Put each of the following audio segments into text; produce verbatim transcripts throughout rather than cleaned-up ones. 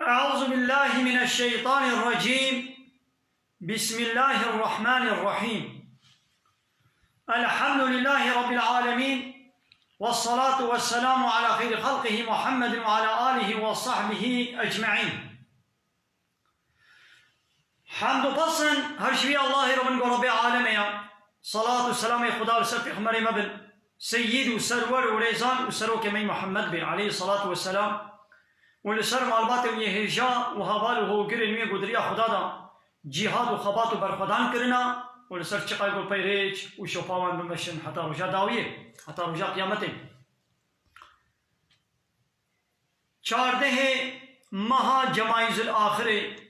أعوذ بالله من الشيطان الرجيم. بسم الله الرحمن الرحيم. الحمد لله رب العالمين. والصلاة والسلام على خير خلقه محمد وعلى آله وصحبه أجمعين. Hemd û pesn her ji vî Allahê re bin ku Rebbê alemê ya. Salat û selamê Xuda li ser Pêxemberê me bin, Seyyid û Serwer û Rêzan û Serokê me Muhammed bê, aleyhî salatu ve selam. Û li ser malbatên wî hêja û heval û hogirên wî ku di riya Xuda de cîhad û xebat û berxwedan kirina û li ser çiqay ku pey rêç û şopa wan bimeşin heta roja dawiyê, heta roja qiyametê. Çardehê meha Cemayîzil Axirê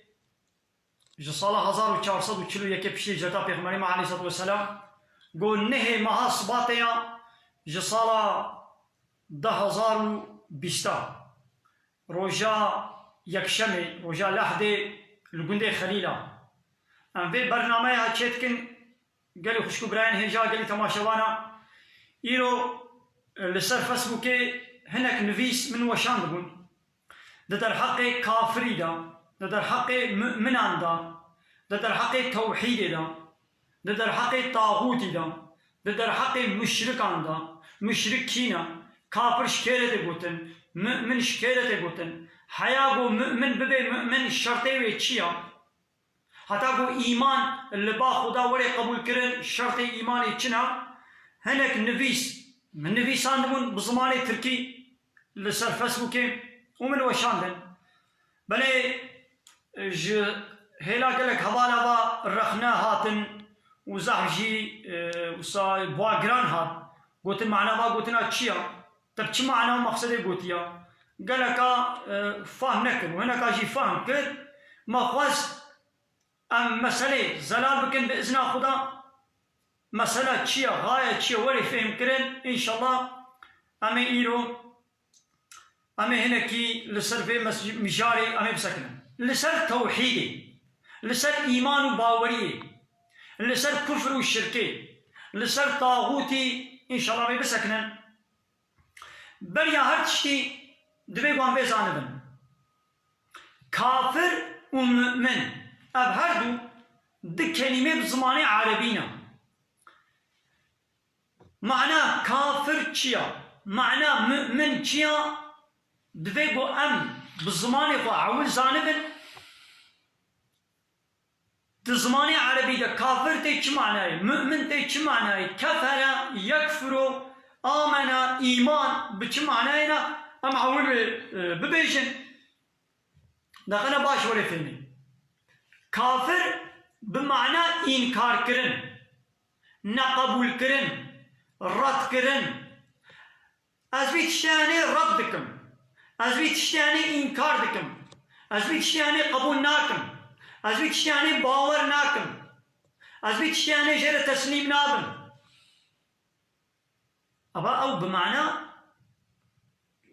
ji sala hezar û çar sed û çil û yekê piştî hicreta Pêxemberê me aleyhisselatu vesselam, ku nehê meha Sibatê ya ji sala du hezar û bîsta, roja yekşemê, roja lehdê li gundê Xelîla. Em vê bernameya çêdikin. Gelî xwişk û birayên hêja, gelî temaşevana, îro li ser Facebookê hinek nivîs min weşandibûn. Di derheqê kafirî de, di derheqê mu'minan de, di derheqê tewhîdê de, di derheqê taxûtî de, di derheqê muşrikan de, muşrik kî ne, kafir ji kê re tê gotin, mu'min ji kê re tê gotin, heya ku mu'min bibe mu'min şertê wê çi ya? Heta ku îman li ba Xuda were qebûlkirin, şertê îmanê çi ne? Hinek nivîs min nivîsandibûn bi zimanê tirkî li ser Facebookê û min weşandin. Belê ji hêla gelek hevala va rexne hatin û zehf jî, e, wisa ba giran hat. Gotin mana va gotina çi ya? Te bi çi mana û mexsedê gotiya? Geleka, e, fahm nekir û hineka jî fahm kir. Me xwest em meselê zelal bikin bi izna Xuda. Mesele çi ye, gaye çi ye, werê fêhm kirin, înşallah em ê îro, em ê hinekî li ser vê mes-, mijarê em ê bisekinin. Li ser tewhîdê, li ser îman û baweriyê, li ser kufr û şirkê, li ser taxûtî, înşallah em ê bisekinin. Beriya her tiştî divê ku em vê zanibin. Kafir û mu'min, ev her du, du kelîmê bi zimanê erebî ne. Mana kafir çi ya? Mana mu'min çi ya? Divê ku em bi zimanê xwe ewil zanibin. Di zimanê erebî de kafir tê çi manayê? Mu'min tê çi manayê? Kefere, yekfuru, amene, îman bi çi manayê ne? Em ewil wê, e, bibêjin. Deqene baş were fêmî. Kafir bi mana înkarkirin, neqebûlkirin, redkirin. Ez vî tişteyanê red dikim. Ez vî tişteyanê înkar dikim. Ez vî tişteyanê qebûl nakim. Ez vî tişteyanê bawer nakim. Ez vî tişteyanê jê re teslîm nabim. Ava ew bi mana,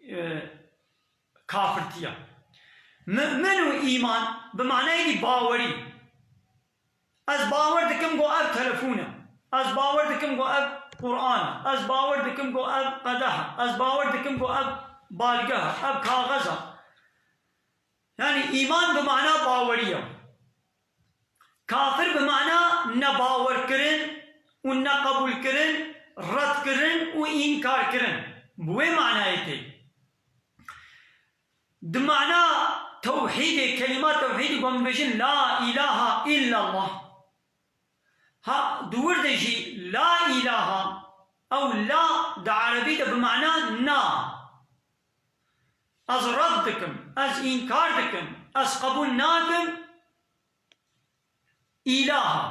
e, kafirtiya. Mu'min û îman bi manayê bawerî. Ez bawer dikim ku ev telefon e. Ez bawer dikim ku ev Quran e. Ez bawer dikim ku ev qedeh e. Ez bawer dikim ku ev balgeh e, ev kaxez e. Yani îman bi mana bawerî ye. Kafir bi mana nebawerkirin û neqebûlkirin, redkirin û înkarkirin. Bi wê manayê tê. Di mana tewhîdê, kelîma tewhîdê ku em dibêjin, La ilahe illallah. Ha, di wir de jî la ilaha, ew la di erebî de bi mana na. Ez red dikim, ez înkar dikim, ez qebûl nakim. Îlaha.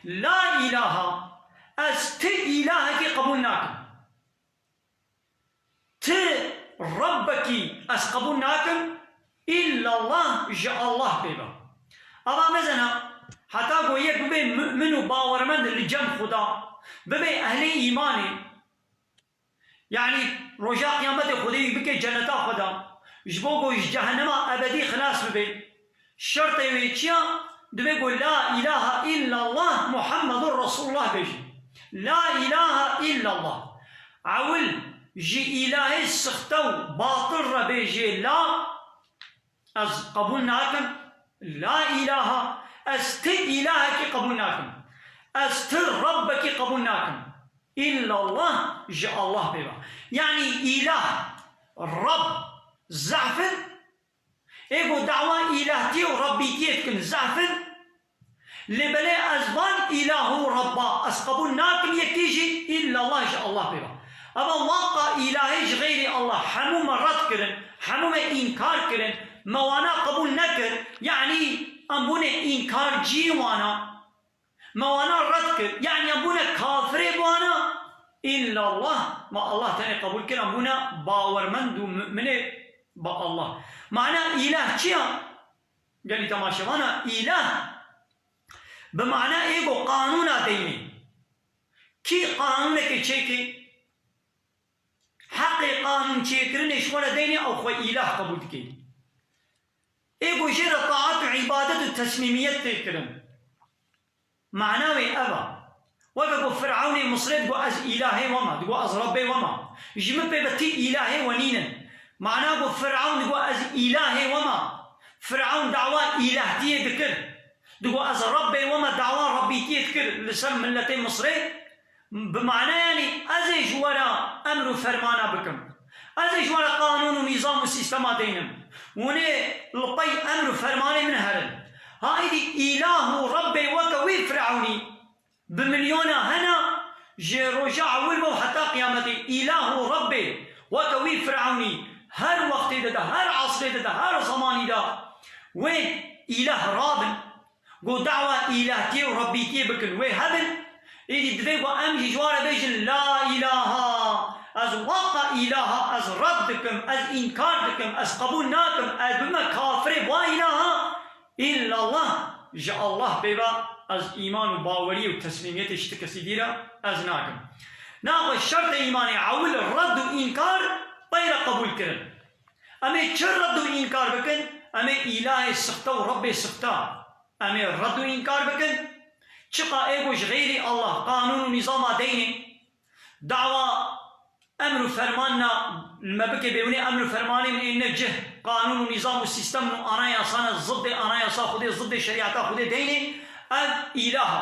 La ilaha, ez ti îlahekî qebûl nakim. Ti Rebbekî ez qebûl nakim, illallah, ji Allah pê ve. Ava mezena, heta ku yek bibe mu'min û bawermend li cem Xuda, bibe ehlê îmanê, yanî roja qiyametê Xwedê wî bike ceneta xwe de, ji bo ku ji cehennema ebedî xilas bibe, şertê wê çi ya? Divê ku la ilahe illallah Muhammedur Resulullah bêje. La ilahe illallah. Ewil ji îlahê sixte û batil re bêje la, Ez qebûl nakim. La ilaha. Ez ti îlahekî qebûl nakim. Ez ti Rebbekî qebûl nakim. Îllallah, ji Allah pê ve. Yanî îlah, Reb, zehf in. Ê ku dawa îlahtiyê û Rebbîtiyê dikin, zehf in. Lê belê ez van îlah û Rebba, ez qebûl nakim yekî jî, îllallah, ji Allah pê ve. Eva waqa îlahê ji xeyrî Allah, hemû me red kirin, hemû me înkar kirin, me wana qebûl nekir, yanî em bûne înkarciyê wana. Me wana red kir. Yanî em bûne kafirê bi wana. Îllallah. Me Allah tenê qebûl kir. Em bûne bawermend û mu'minê bi Allah. Mana îlah çi ya? Gelî temaşevana, îlah bi mana ê ku qanûna deynê. Kî qanûnekê çêkê? Heqê qanûn çêkirinê ji xwe re deynê ew xwe îlah qebûl dike. Ê ku jê re taat û îbadet û teslîmiyet tê kirin. Mana wê ev e. Weke ku Firewnê Misrê digot ez îlahê we me, digot ez Rebbê we me. Ji min pê ve ti îlahê we nînin. Mana ku Firewn digot ez îlahê we me. Firewn dawa îlahtiyê dikir. Digot ez Rebbê we me, dawa Rebbîtiyê dikir li ser miletê Misrê. Bi mana yanî ez ê ji we re emr û fermana bikim. Ez ê ji we re qanûn û nîzam û sîstema deynim. Hûnê li pey emr û fermanê min herin. Ha îdî îlah û Rebbê weke wî Firewnî bi milyona hene, ji roja ewil bo heta qiyametê îlah û Rebbê weke wî Firewnî her wextê de de, her esrê de de, her zemanî de wê îlah rabin. Ku dawa îlahtiyê û Rebbîtiyê bikin, wê hebin, êdî divê ku em jî ji wan re bêjin, La îlaha, ez waqa îlaha, ez red dikim, ez înkar dikim, ez qebûl nakim, ez bime kafirê bi wan îlaha, îllallah, ji Allah pê ve ez îman û baweriyê û teslîmiyetê ji ti kesî dî re ez nakim. Naxwe şertê îmanê ewil red û înkar, pey re qebûl kirin. Em ê çi red û înkar bikin? Em ê îlahê sixte û Rebbê sixte. Em ê red û înkar bikin. Çiqa ê ku ji xeyrî Allah qanûn û nîzama deynê, dawa emr û fermanna li me bike bê hûnê emr û fermanê min ê ne cih, qanûn û nîzam û sîstem û anayasa ne, ziddê anayasa Xwedê, ziddê şerîeta Xwedê deynê, ev îlah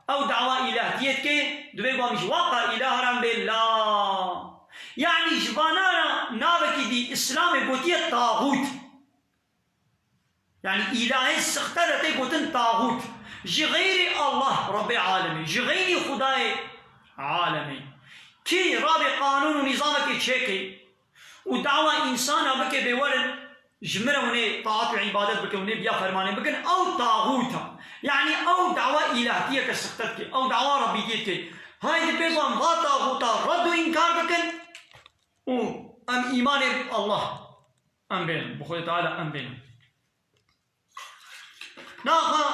e. Ew dawa îlahtiyê dike, divê ku em ji waqa îlah re em bê la. Yanî ji vana re navekî dî Îslamê gotiye taxût. Yanî îlahê sixte re tê gotin taxût. Ji xeyrî Allah, Rebbê alemê, ji xeyrî Xwedayê alemê, kî rabê qanûn û nîzamekê çêkê û dawa însana bike bê werin, ji min re hûnê taat û îbadet bikin, hûnê biya fermanê bikin, ew taxût e. Yanî ew dawa îlahtiyeke sixte dike, ew dawa Rebbîtiyê dike. Haydî bê ku em va taxûta red û înkar bikin û em îmanê bi Allah em bênin, bi Xwedê Teala em bênin. Naxa,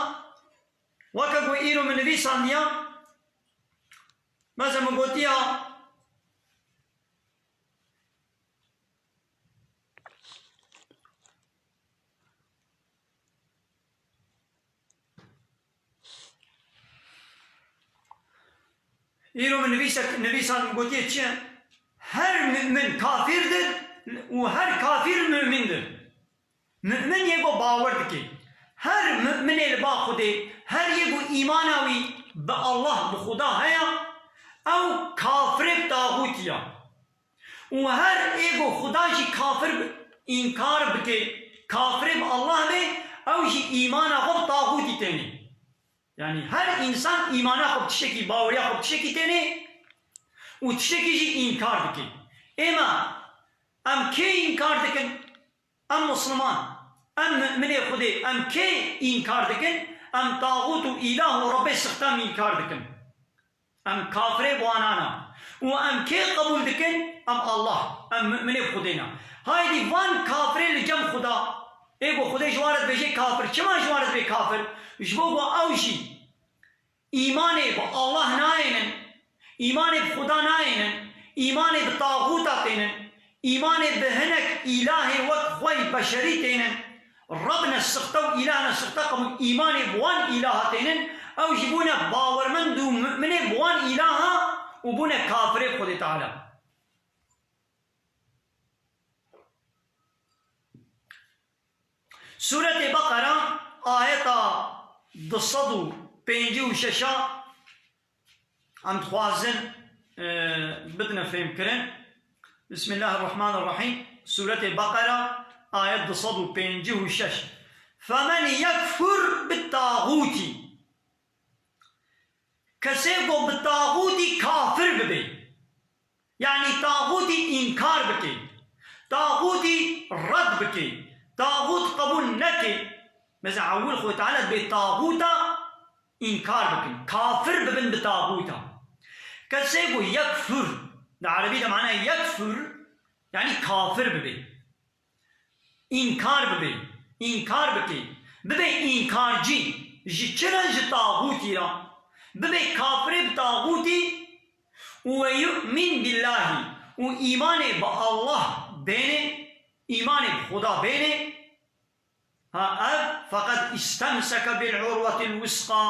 weke ku îro min nivîsandiya, mesela min gotiya, îro min nivîsek, nivîsan min gotiye çi? Her mu'min kafirdir û her kafir mu'mindir. Mu'min yê ku bawer dike. Her mu'minê li ba Xwedê, her yê ku îmana wî bi Allah, bi Xuda heye, ew kafirê bi taxûtî ya. Û her ê ku Xuda jî kafir bi, înkar bike, kafirê bi Allah be, ew jî îmana xwe bi taxûtî têne. Yanî her însan îmana xwe bi tiştekî, baweriya xwe bi tiştekî têne û tiştekî jî înkar dike. Êma em kê înkar dikin? Em Musliman, em mu'minê Xwedê, em kê înkar dikin? Em taxût û îlah û Rebbê sixte em înkar dikin. Em kafirê bi wanan a. Û em kê qebûl dikin? Em Allah, em mu'minê bi Xwedê ne. Haydî van kafirê li cem Xuda, ê ku Xwedê ji wan re dibêje kafir. Çima ji wan re dibê kafir? Ji bo ku ew jî îmanê bi Allah nayênin, îmanê bi Xuda nayênin, îmanê bi taxûta tênin, îmanê bi hinek îlahê wek xwe yî beşerî tênin, Reb ne sixte û îlah ne sixte qebûl, îmanê bi wan îlaha tênin, ew jî bûne bawermend û mu'minê bi wan îlaha û bûne kafirê bi Xwedê Teala. Sûretê Beqera, ayeta du sed û pêncî û şeş a, em dixwazin, e, bidine fêmkirin. Bismillahirrahmanirrahîm. Sûretê Beqera, ayet du sed û pêncî û şeş. Femen yekfur bit-tağûtî. Kesê ku bi taxûtî kafir bibe, yanî taxûtî înkar bike, taxûtî red bike, taxût qebûl neke, mesela ewil Xwedê Teala dibê taxûta înkar bikin, kafir bibin bi taxûta. Kesê ku yekfur, di erebî de manayê yekfur, yanî kafir bibe. Înkar bibe, înkar bike, bibe înkarcî, ji çi re? Ji taxûtî re, bibe kafirê bi taxûtî û we yu'min billahî û îmanê bi Allah bêne, îmanê bi Xuda bêne, ha ev, feqed istemseke bil urwetil wusqa,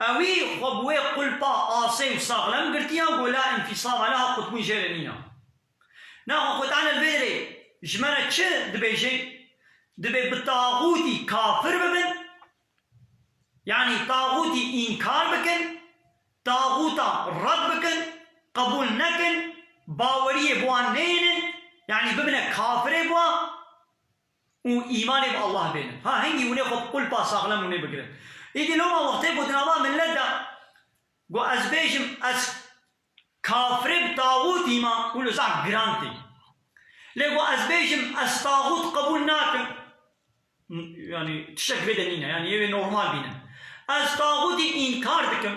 ewî xwe bi wê qulpa asê û saxlem girtiya, ku la infisame leha, qutbûn jê re nîne. Naxwe Xwedê Teala li vê derê ji me re çi dibêje? Dibê bi taxûtî kafir bibin, yanî taxûtî înkar bikin, taxûta red bikin, qebûl nekin, baweriyê bi wan neynin, yanî bibine kafirê bi wan û îmanê bi Allah bênin. Ha, hingî hûnê xwe bi qulpa saxlem hûnê bigirin. Îdî loma wextê ku di nava millet de ku ez bêjim ez kafirê bi taxûtî me, wilo zaf giran tê. Lê ku ez bêjim ez taxût qebûl nakim, yanî tiştek vê de nîne, yanî yê wê normal bînin. Ez taxûtî înkar dikim,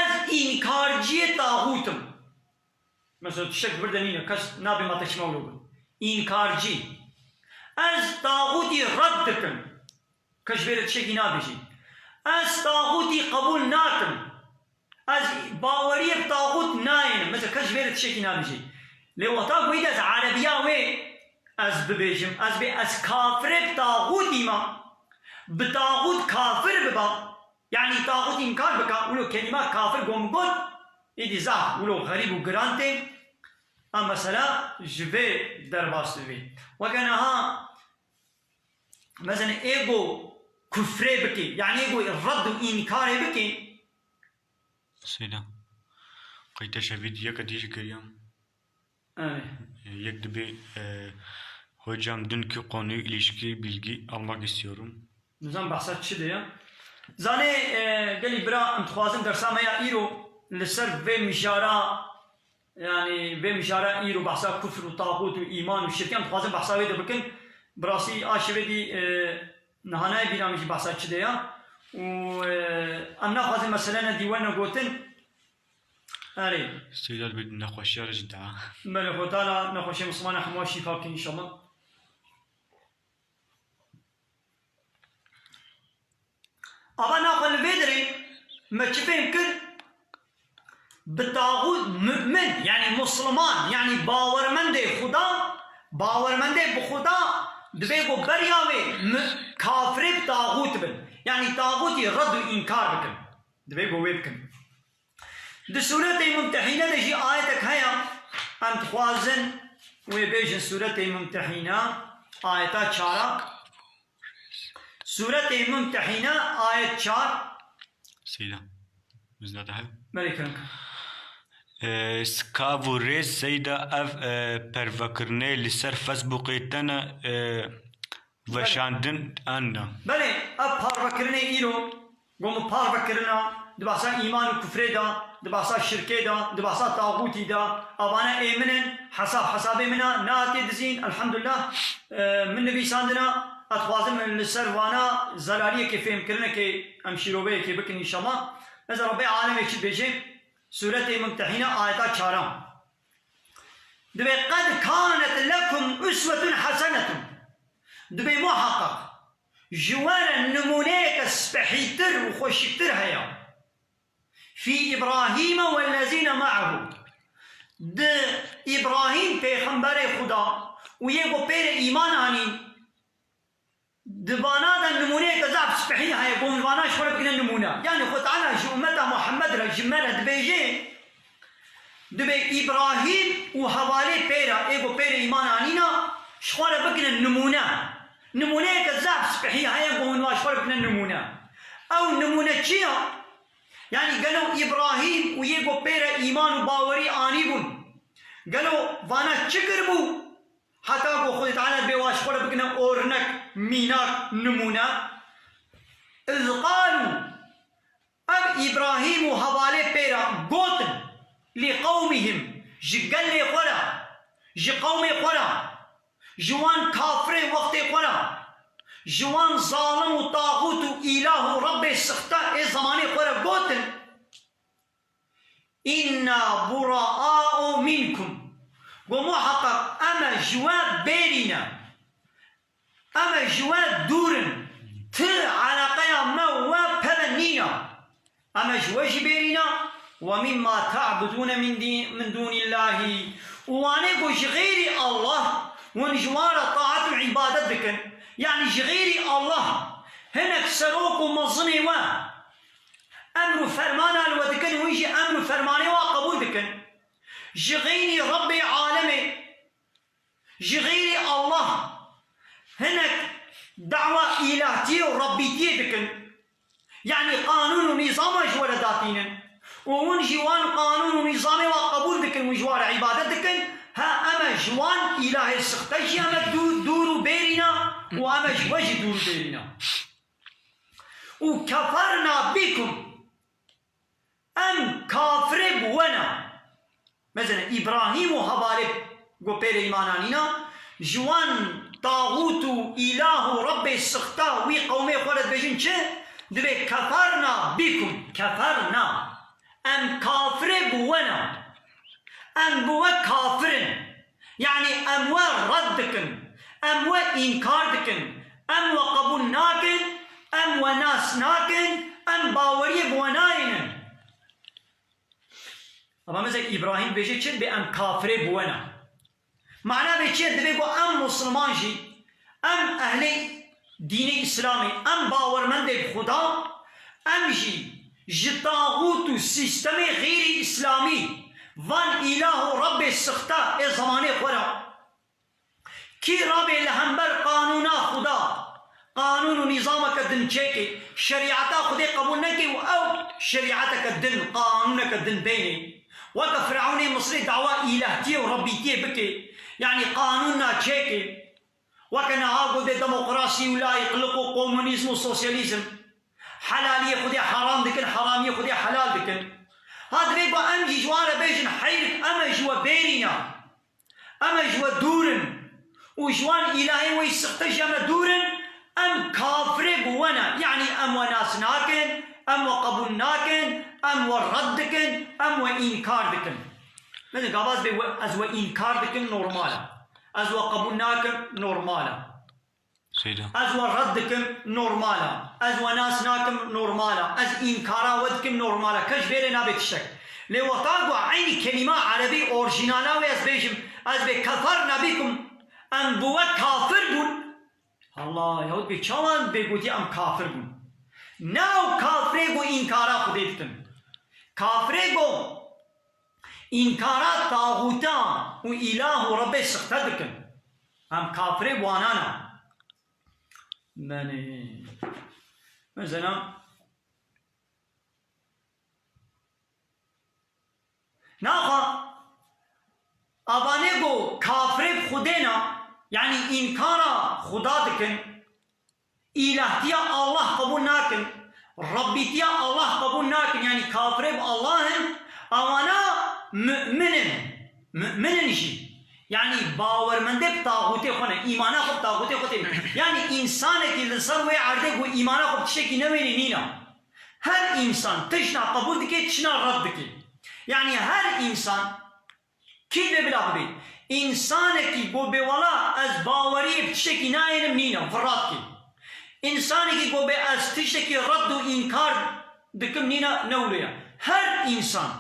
ez înkarciyê taxût im. Mesela tiştek vir de nîne, kes nabê ma te çima wilo got. Înkarcî. Ez taxûtî red dikim. Kes ji vê re tiştekî nabêjî. Ez taxûtî qebûl nakim. Ez baweriyê bi taxût nayênim. Mesela kes ji vê re tiştekî nabêjî. Lê wexta ku îdî ez erebiya wê ez bibêjim, ez bê ez kafirê bi taxûtî me, bi taxût kafir biba, yanî taxût înkar bika, wilo kelîma kafir ku min got, îdî zaf wilo xerîb û giran tê. A mesela ji vê derbas dibê. Weke niha Mesela ê ku kufrê bikî, yanî ê ku red û înkarê bikî. Selam. Qey te şevî diyeke dî jî kiriyam. Evet. Yek dibê, e, hocam dünkü konuyu ilişki bilgi almak istiyorum. Nizam behsa çi de ya? Zanê, e, gelî bira, em dixwazin dersa me ya îro li ser vê mijara Yanî vê mijara îro behsa kufr û taxût û îman û şirk em dixwazin behsa wê de bikin. Bi rastî a şevê dî, e, niha nayê bîra min jî behsa çi de ya. Û, e, em naxwazin meselene dî werne gotin. Erê. Seyda dibê nexweşiya re jî da. Belê, Xwedê Teala nexweşê Mislimana hemû şîfa bikin înşallah. Ava naxwe li vê derê me çi fêm kir? Bi taxût mu'min, yanî musliman, yanî bawermendê Xuda, bawermendê bi Xuda dibê ku beriya wê mu-, kafirê bi taxût bin. Yanî taxûtî red û înkar bikin. Dibê ku wê bikin. Di Sûretê Mumtehîne de jî ayetek heye, em dixwazin wê bêjin Sûretê Mumtehîne, ayeta çar a. Sûretê Mumtehîne, ayet çar. Seyda. Bizna daha. Belê kirin. E, skav û rêz Seyda ev, e, pervekirinê li ser Facebookê tene, e, veşandin enda. Belê, ev parvekirinê îro, ku min parve kirina, di behsa îman û kufrê de, di behsa şirkê de, di behsa taxûtî de, evane ê min in, hesab hesabê min e, nehatê dizîn, elhamdulillah, e, min nivîsandina, ez dixwazim li ser vana zelaliyekê fêmkirinekê em şîroveyekê bikin înşallah. Ez Rebbê alemê çi dibêje? Sûretê Mumtehîne ayeta çaran. Dibê, "Qed kanet lekum uswetun hasenetun." Dibê muhaqqaq ji we re nimûneyeke spehîtir û xweşiktir heye. Fî Îbrahîme wellezîne me'ehu. Di Îbrahîm pêxemberê Xuda û yê ku pê re îman anîn, Di vana de nimûneyeke zaf spehî heye, ku em li vana ji xwe re bigine nimûne. Yanî Xwe Teala ji ummeta Muhammed re, ji me re dibêje, dibê Îbrahîm û hevalê pê re, ê ku pê re îman anîna, ji xwe re bigine nimûne. Nimûneyeke zehf spehî heye ku hûn wa ji xwe re bikine nimûne. Ew nimûne çi ya? Yanî gelo Îbrahîm û yê ku pê re îman û bawerî anîbûn, gelo vana çi kiribû? Heta ku Xwedê Teala dibê wa ji xwe re bikine ornek, mînak, nimûne. Îz qalû, ev Îbrahîm û hevalê pê re gotin, lî qewmihim, ji gelê xwe re, ji qewmê xwe re, ji wan kafirê wextê xwe re, ji wan zalim û taxût û îlah û Rebbê sixte ê zemanê xwe re gotin, Înna buraau minkum. Got, muheqeq em e ji we bêrî ne. Em e ji we dûr in. Ti eleqeya me we pere nîne. Em e ji we jî bêrî ne. Ve mimma ta'budûne min dî-, min dûnîllahî. Û wanê ku ji xeyrî Allah hûn ji wan re taet û îbadet dikin. Yanî ji xeyrî Allah hinek serok û mezinê we emr û fermana li we dikin, hûn jî emr û fermanê wa qebûl dikin. Ji xeynî Rebbê alemê, ji xeyrî Allah hinek dawa îlahtiyê û rebbîtiyê dikin. Yanî qanûn û nîzama ji we re datînin. Û hûn jî wan qanûn û nîzamê wa qebûl dikin, hûn ji wa re îbadet dikin. Ha, em e ji wan îlahê sixte jî em e dû-, dûr û bêrî ne û em e ji we jî dûr û bêrî ne. Û keferna bikum. Em kafirê bi we ne. Mesela Îbrahîm û hevalê ku pê re îman anîna, ji wan taxût û îlah û Rebbê sixta wî qewmê xwe re dibêjin çi? Dibê keferna bikum, keferna. Em kafirê bi we ne. Em bi we kafir in. Yanî em we red dikin. Em we înkar dikin. Em we qebûl nakin. Em we nas nakin. Em baweriyê bi we nayînin. Ama mesela Îbrahîm dibêje çi? Dibê em kafirê bi we ne. Mana vê çi ye? Dibê ku em Musulman jî, em ehlê dînê Îslamê, em bawermendê bi Xuda, em jî ji taxût û sîstemê xeyrî Îslamî, van îlah û Rebbê sixte ê zemanê xwe re, kî rabê li hember qanûna Xuda, qanûn û nîzameke din çêkê, şerîeta Xwedê qebûl neke û ew şerîeteke din, qanûneke din beynê, weke Firewnê Misrê dawa îlehtiyê û rebbîtiyê bike, yanî qanûna çêkê, weke niha ku dê demokrasî û layîqlik û komunîzm û sosyalîzm, helaliyê Xwedê heram dikin, heramiyê Xwedê helal dikin. Ha divê ku em jî ji wan re bêjin, heyr, em e ji we bêrî ne. Em e ji we dûr in û ji wan îlahên wê sixte jî em e dûr in, em kafirê bi we ne. Yanî em we nas nakin, em we qebûl nakin, em we red dikin, em we înkar dikin. Mesela gava ez bê we, ez we înkar dikim, normal e. Ez we qebûl nakim, normal e. Seyda. Ez we red dikim, normal e. Ez we nas nakim, normal e. Ez înkara we dikim, normal e. Kes ji vê re nabe tiştek. Lê wexta ku eynî kelîma erebî orjînala wê ez bêjim, ez bê keferna bikum, em bi we kafir bûn. Allah, yahut bê çawan bê gotiye em kafir bûn. Ne ew kafirê ku înkara Xwedê dikin. Kafirê ku Înkara taxûta û îlah û Rebbê sixte dikin. Em kafirê bi wana ne. Menê. Mesela, naxa, avanê ku kafirê bi Xwedê ne, yanî înkara Xuda dikin, îlahtiya Allah qebûl nakin, Rebbîtiya Allah qebûl nakin, yanî kafirê bi Allah in, awana mu'min in. Mu'min in jî. Yanî bawermendê bi taxûtê xwe ne, îmana xwe bi taxûtê xwe tê. Yanî însanekî li ser wê erdê ku îmana xwe bi tiştekî newênê nîne. Her însan tişna qebûl dike, tişna red dike. Yanî her însan Kî dê bila bibê? Însanekî ku bê wela ez baweriyê bi tiştekî nayênim nîne, virat kê. Însanekî ku bê ez tiştekî red û înkar dikim nîne, ne wilo ye. Her însan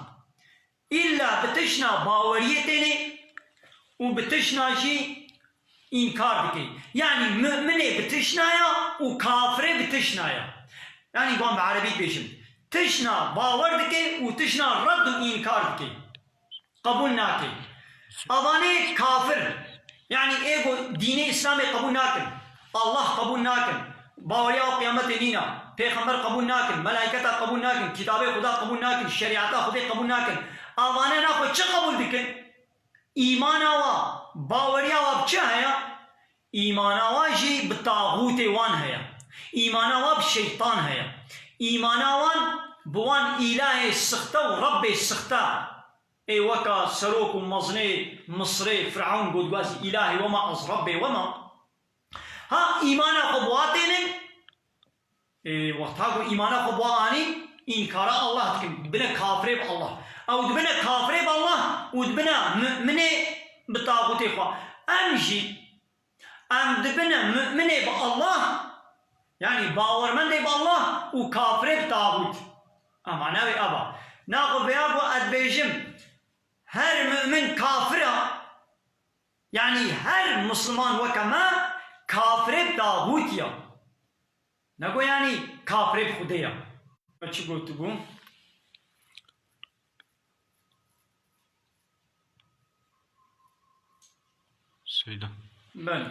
îlla bi tişna baweriyê tênê û bi tişna jî înkar dike. Yanî mu'minê bi tişna ya û kafirê bi tişna ya. Yanî wan bi erebî dibêjim. Tişna bawer dike û tişna red û înkar dike. Qebûl nake. Avanê kafir, yanî ê ku dînê Îslamê qebûl nakin. Allah qebûl nakin. Baweriya qiyametê nîna. Pêxember qebûl nakin. Melayketa qebûl nakin. Kitabê Xuda qebûl nakin. Şerîeta Xwedê qebûl nakin. Avane naxwe çi qebûl dikin? Îmana wa, baweriya wa bi çi heye? Îmana wa jî bi taxûtê wan heye. Îmana wa bi şeytan heye. Îmana wan bi wan îlahê sixte û Rebbê sixte. Ê weka serok û mezinê Misrê, Firewn got, ez îlahê we me, ez Rebbê we me. Ha îmana xwe bi wa tênin, ê, wexta ku îmana xwe bi wa anîn, înkara Allah dikin, dibine kafirê bi Allah. Ew dibine kafirê bi Allah û dibine mu'minê bi taxûtê xwe. Em jî, em dibine mu'minê bi Allah, yanî bawermendê bi Allah û kafirê bi taxût. Ema navê eva. Naxwe veya ku ez dibêjim, her mu'min kafir e, yanî her misliman weke me kafirê bi taxût ya. Nego yanî kafirê bi Xwedê ya. Me çi gotibû? Seyda. Ben.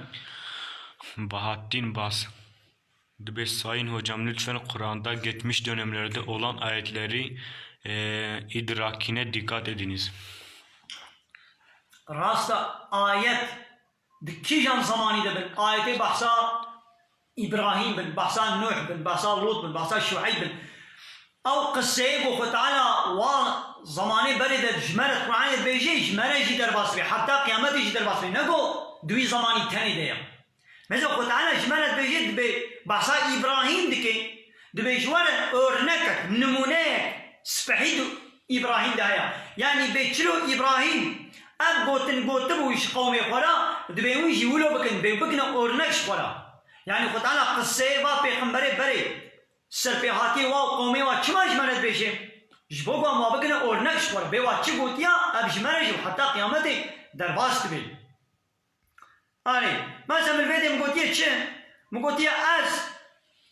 Bahattin Bas. Dibê Sayın Hocam lütfen Kur'an'da geçmiş dönemlerde olan ayetleri e, idrakine dikkat ediniz. Rasta ayet di kîjan zemanî de bin? Ayetê behsa Îbrahîm bin, behsa Nuh bin, behsa Lut bin, behsa Şueyb bin. Ew qiseyê ku Xwe Teala wa zemanê berê de ji me re Qur'anê dibêje, ji me re jî derbas dibe, heta qiyametê jî derbas dibe. Ne ku di wî zemanî tenê de ye. Mesela Xwe Teala ji me re dibêje, dibê behsa Îbrahîm dike, dibê ji we re örnekek, nimûneyek spehî di Îbrahîm de heye. Yanî bê çilo Îbrahîm ev gotin gotibû ji qewmê xwe re, dibê hûn jî wilo bikin, bê bikine örnek ji xwe re. Yanî Xwe Teala qiseyê va pêxemberê berê, serpêhatiyê wa û qewmê wa çima ji me re dibêje? Ji bo ku em wa bikine örnek ji xwe re. Bê wa çi gotiya, ev ji me re jî heta qiyametê derbas dibe. Erê, mesela min vê dê min gotiye çi? Min gotiye ez,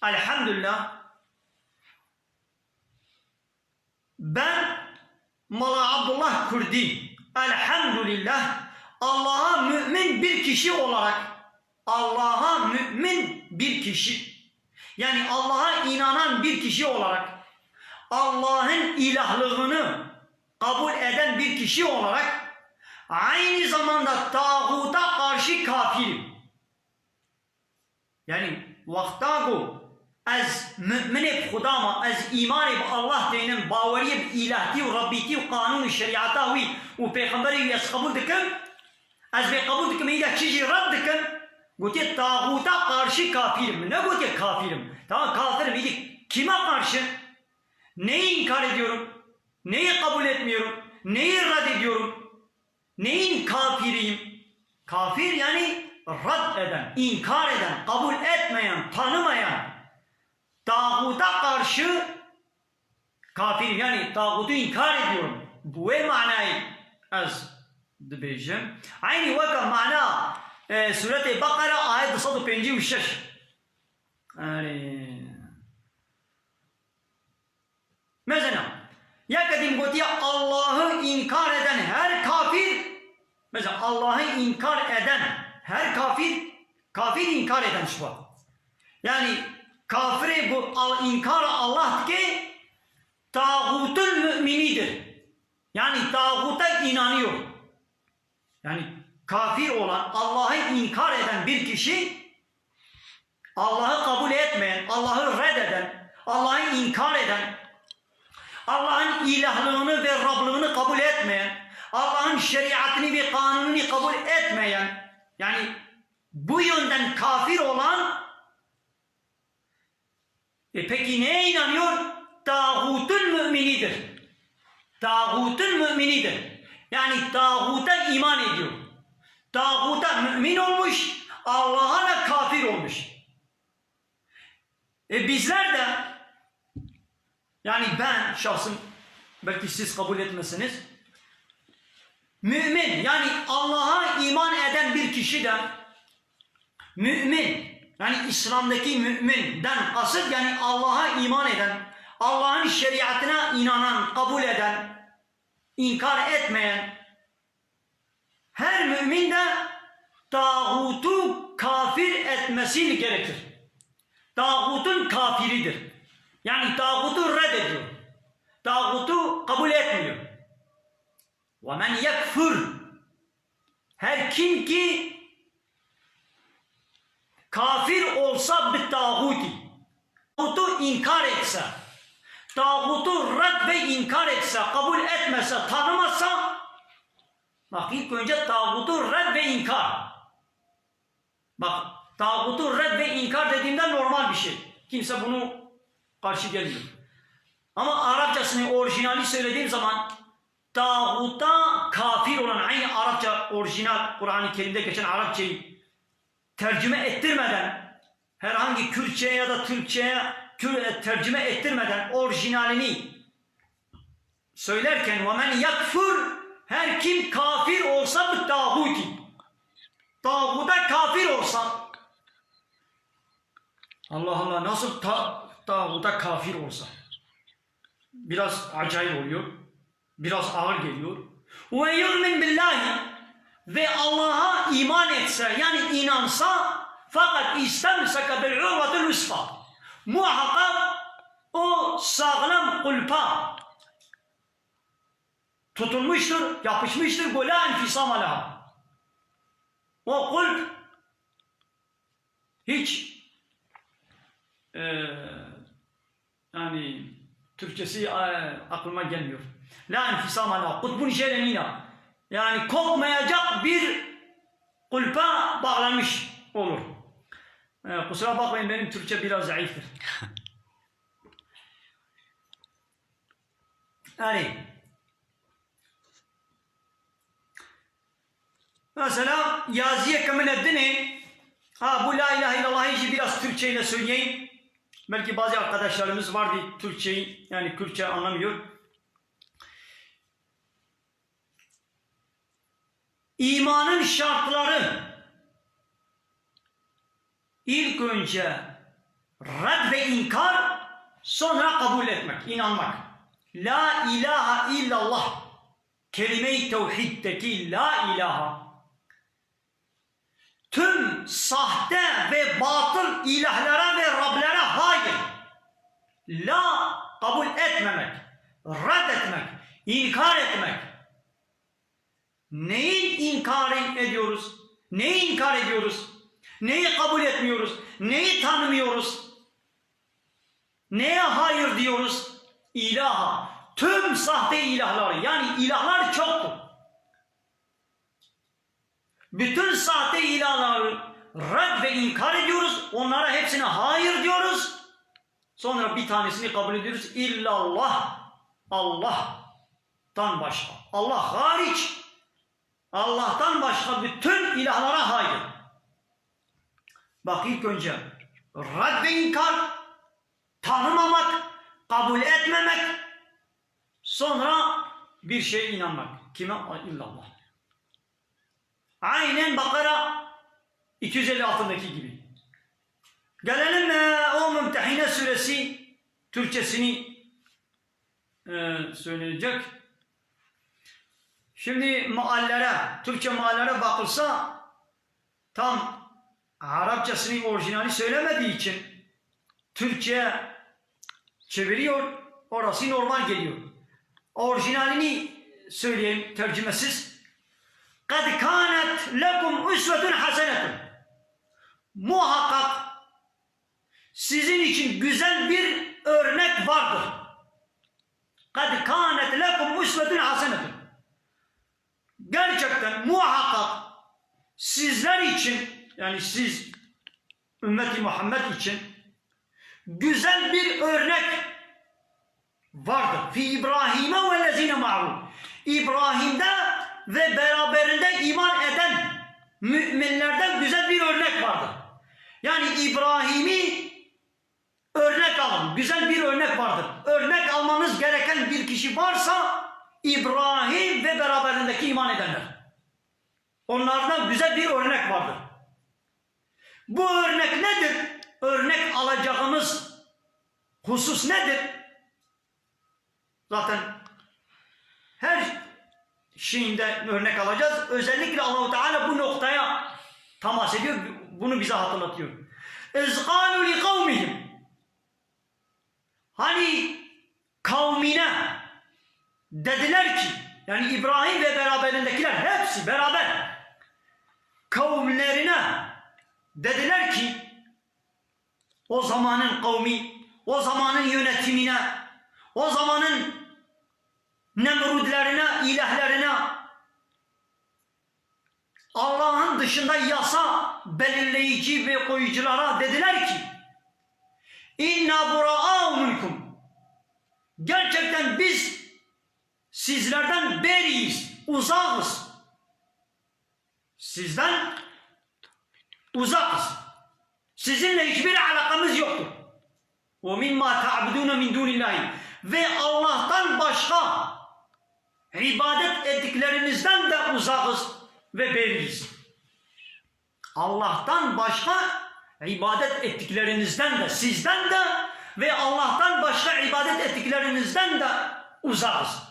elhamdulillah, ben Mala Abdullah Kurdî, elhamdulillah, Allah'a mümin bir kişi olarak, Allah'a mümin bir kişi, yani Allah'a inanan bir kişi olarak, Allah'ın ilahlığını kabul eden bir kişi olarak aynı zamanda tağuta karşı kafirim. Yani wexta ku ez mu'minê bi Xuda me, ez îmanê bi Allah tênim, baweriyê bi îlahtî û Rebbîtî û qanûn û şerîeta wî û pêxemberê wî ez qebûl dikim, ez bê qebûl dikim, îda çi jî red dikim, gotiye tağuta karşı kafirim. Ne gotiye kafirim? Tamam, kafirim. İyi, kime karşı? Neyi inkar ediyorum? Neyi kabul etmiyorum? Neyi reddediyorum? Neyin kafiriyim? Kafir yani red eden, inkar eden, kabul etmeyen, tanımayan, tağuta karşı kafirim. Yani tağutu inkar ediyorum. Bu wê manayê ez dibêjim. Aynı weka mana e, Suretê Beqera ayet du sed û pêncî û şeş. Yani Mesela, yeke din gotiye Allah'ı inkar eden her kafir, mesela Allah'ı inkar eden her kafir, kafir inkar eden şu var. Yani kafirê bu al, inkar Allah dike, tağutun müminidir. Yani tağuta inanıyor. Yani kafir olan, Allah'ı inkar eden bir kişi Allah'ı kabul etmeyen, Allah'ı reddeden, Allah'ı inkar eden, Allah'ın ilahlığını ve Rablığını kabul etmeyen, Allah'ın şeriatını ve kanununu kabul etmeyen, yani bu yönden kafir olan, e peki neye inanıyor? Tağutun müminidir. Tağutun müminidir. Yani tağuta iman ediyor. Tağuta mümin olmuş, Allah'a da kafir olmuş. E bizler de, yani ben şahsım, belki siz kabul etmesiniz, mümin, yani Allah'a iman eden bir kişi de mümin, yani İslam'daki müminden kasıt yani Allah'a iman eden, Allah'ın şeriatına inanan, kabul eden, inkar etmeyen her mümin de tağutu kafir etmesini gerekir. Tağutun kafiridir. Yani tağutu reddediyor. Tağutu kabul etmiyor. Ve men yekfur. Her kim ki kafir olsa bi tağuti, tağutu inkar etse, tağutu red ve inkar etse, kabul etmese, tanımasa, bak, ilk önce tağutu red ve inkar. Bak, tağutu red ve inkar dediğimde normal bir şey. Kimse bunu karşı gelmiyor. Ama Arapçasını, orijinali söylediğim zaman tağuta kafir olan, aynı Arapça orijinal Kur'an-ı Kerim'de geçen Arapçayı tercüme ettirmeden, herhangi Kürtçe'ye ya da Türkçe'ye Kür-, e, tercüme ettirmeden orijinalini söylerken, ve men yekfur, her kim kafir olsa, bi tağuti, tağuta kafir olsa, Allah Allah, nasıl ta-, tağuta kafir olsa? Biraz acayip oluyor. Biraz ağır geliyor. Ve yu'min billahi, ve Allah'a iman etse, yani inansa, fakat istemseke bil urvetil usqa, muhakkak o sağlam kulpa tutunmuştur, yapışmıştır. Ve la infisama laha. O kulp hiç, e, yani Türkçesi, e, aklıma gelmiyor. La infisama laha. Kutbun jêre nîne. Yani kopmayacak bir kulpa bağlanmış olur. E, kusura bakmayın, benim Türkçe biraz zayıftır. Yani Mesela yaziyeke min e dinê, ha, bu la ilahe illallah'ı jî biraz Türkçe ile söyleyeyim. Belki bazı arkadaşlarımız vardı Türkçeyi, yani Kürtçe anlamıyor. İmanın şartları. İlk önce red ve inkar, sonra kabul etmek, inanmak. La ilahe illallah. Kelime-i tevhiddeki la ilahe. Tüm sahte ve batıl ilahlara ve Rablere hayır. La kabul etmemek, red etmek, inkar etmek. Neyin inkar ediyoruz? Neyi inkar ediyoruz? Neyi kabul etmiyoruz? Neyi tanımıyoruz? Neye hayır diyoruz? İlaha. Tüm sahte ilahları, yani ilahlar çoktur. Bütün sahte ilahları red ve inkar ediyoruz. Onlara hepsine hayır diyoruz. Sonra bir tanesini kabul ediyoruz. İllallah. Allah'tan başka. Allah hariç. Allah'tan başka bütün ilahlara hayır. Bak, ilk önce red ve inkar, tanımamak, kabul etmemek, sonra bir şeye inanmak. Kime? İllallah. Aynen Bakara iki yüz elli altındaki gibi. Gelelim, e, o Mümtehine suresi Türkçesini, e, söyleyecek. Şimdi meallere, Türkçe meallere bakılsa tam Arapçasını orijinali söylemediği için Türkçe'ye çeviriyor, orası normal geliyor. Orijinalini söyleyeyim tercümesiz. قَدْ كَانَتْ لَكُمْ أُسْوَةٌ حَسَنَةٌ. Muhakkak sizin için güzel bir örnek vardır. قَدْ كَانَتْ لَكُمْ أُسْوَةٌ حَسَنَةٌ. Gerçekten muhakkak sizler için, yani siz ümmeti Muhammed için güzel bir örnek vardır. فِي إِبْرَاهِيمَ وَالَّذِينَ مَعَهُ. İbrahim'de ve beraberinde iman eden müminlerden güzel bir örnek vardır. Yani İbrahim'i örnek alın. Güzel bir örnek vardır. Örnek almanız gereken bir kişi varsa İbrahim ve beraberindeki iman edenler. Onlardan güzel bir örnek vardır. Bu örnek nedir? Örnek alacağımız husus nedir? Zaten her şeyinde örnek alacağız. Özellikle Allahu Teala bu noktaya temas ediyor, bunu bize hatırlatıyor. اِذْ قَالُوا لِقَوْمِهِمْ Hani kavmine dediler ki, yani İbrahim ve beraberindekiler hepsi beraber kavimlerine dediler ki, o zamanın kavmi, o zamanın yönetimine, o zamanın Nemrudlerine, ilahlarına, Allah'ın dışında yasa belirleyici ve koyuculara dediler ki, اِنَّا بُرَاءُ مِنْكُمْ Gerçekten biz sizlerden beriyiz, uzakız. Sizden uzakız. Sizinle hiçbir alakamız yoktur. وَمِمَّا تَعْبُدُونَ مِنْ دُونِ اللّٰهِ Ve Allah'tan başka ibadet ettiklerinizden de uzakız ve beriyiz. Allah'tan başka ibadet ettiklerinizden de, sizden de ve Allah'tan başka ibadet ettiklerinizden de uzakız.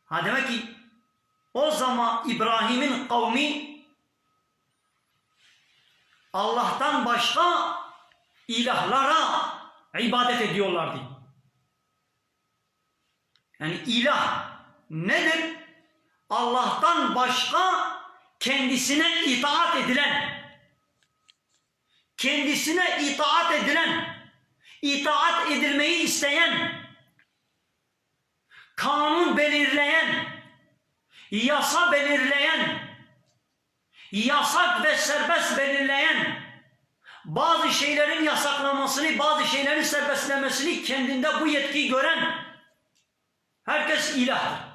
Ha, demek ki o zaman İbrahim'in kavmi Allah'tan başka ilahlara ibadet ediyorlardı. Yani ilah nedir? Allah'tan başka kendisine itaat edilen, kendisine itaat edilen, itaat edilmeyi isteyen, kanun belirleyen, yasa belirleyen, yasak ve serbest belirleyen, bazı şeylerin yasaklamasını, bazı şeylerin serbestlemesini kendinde bu yetkiyi gören herkes ilahtır.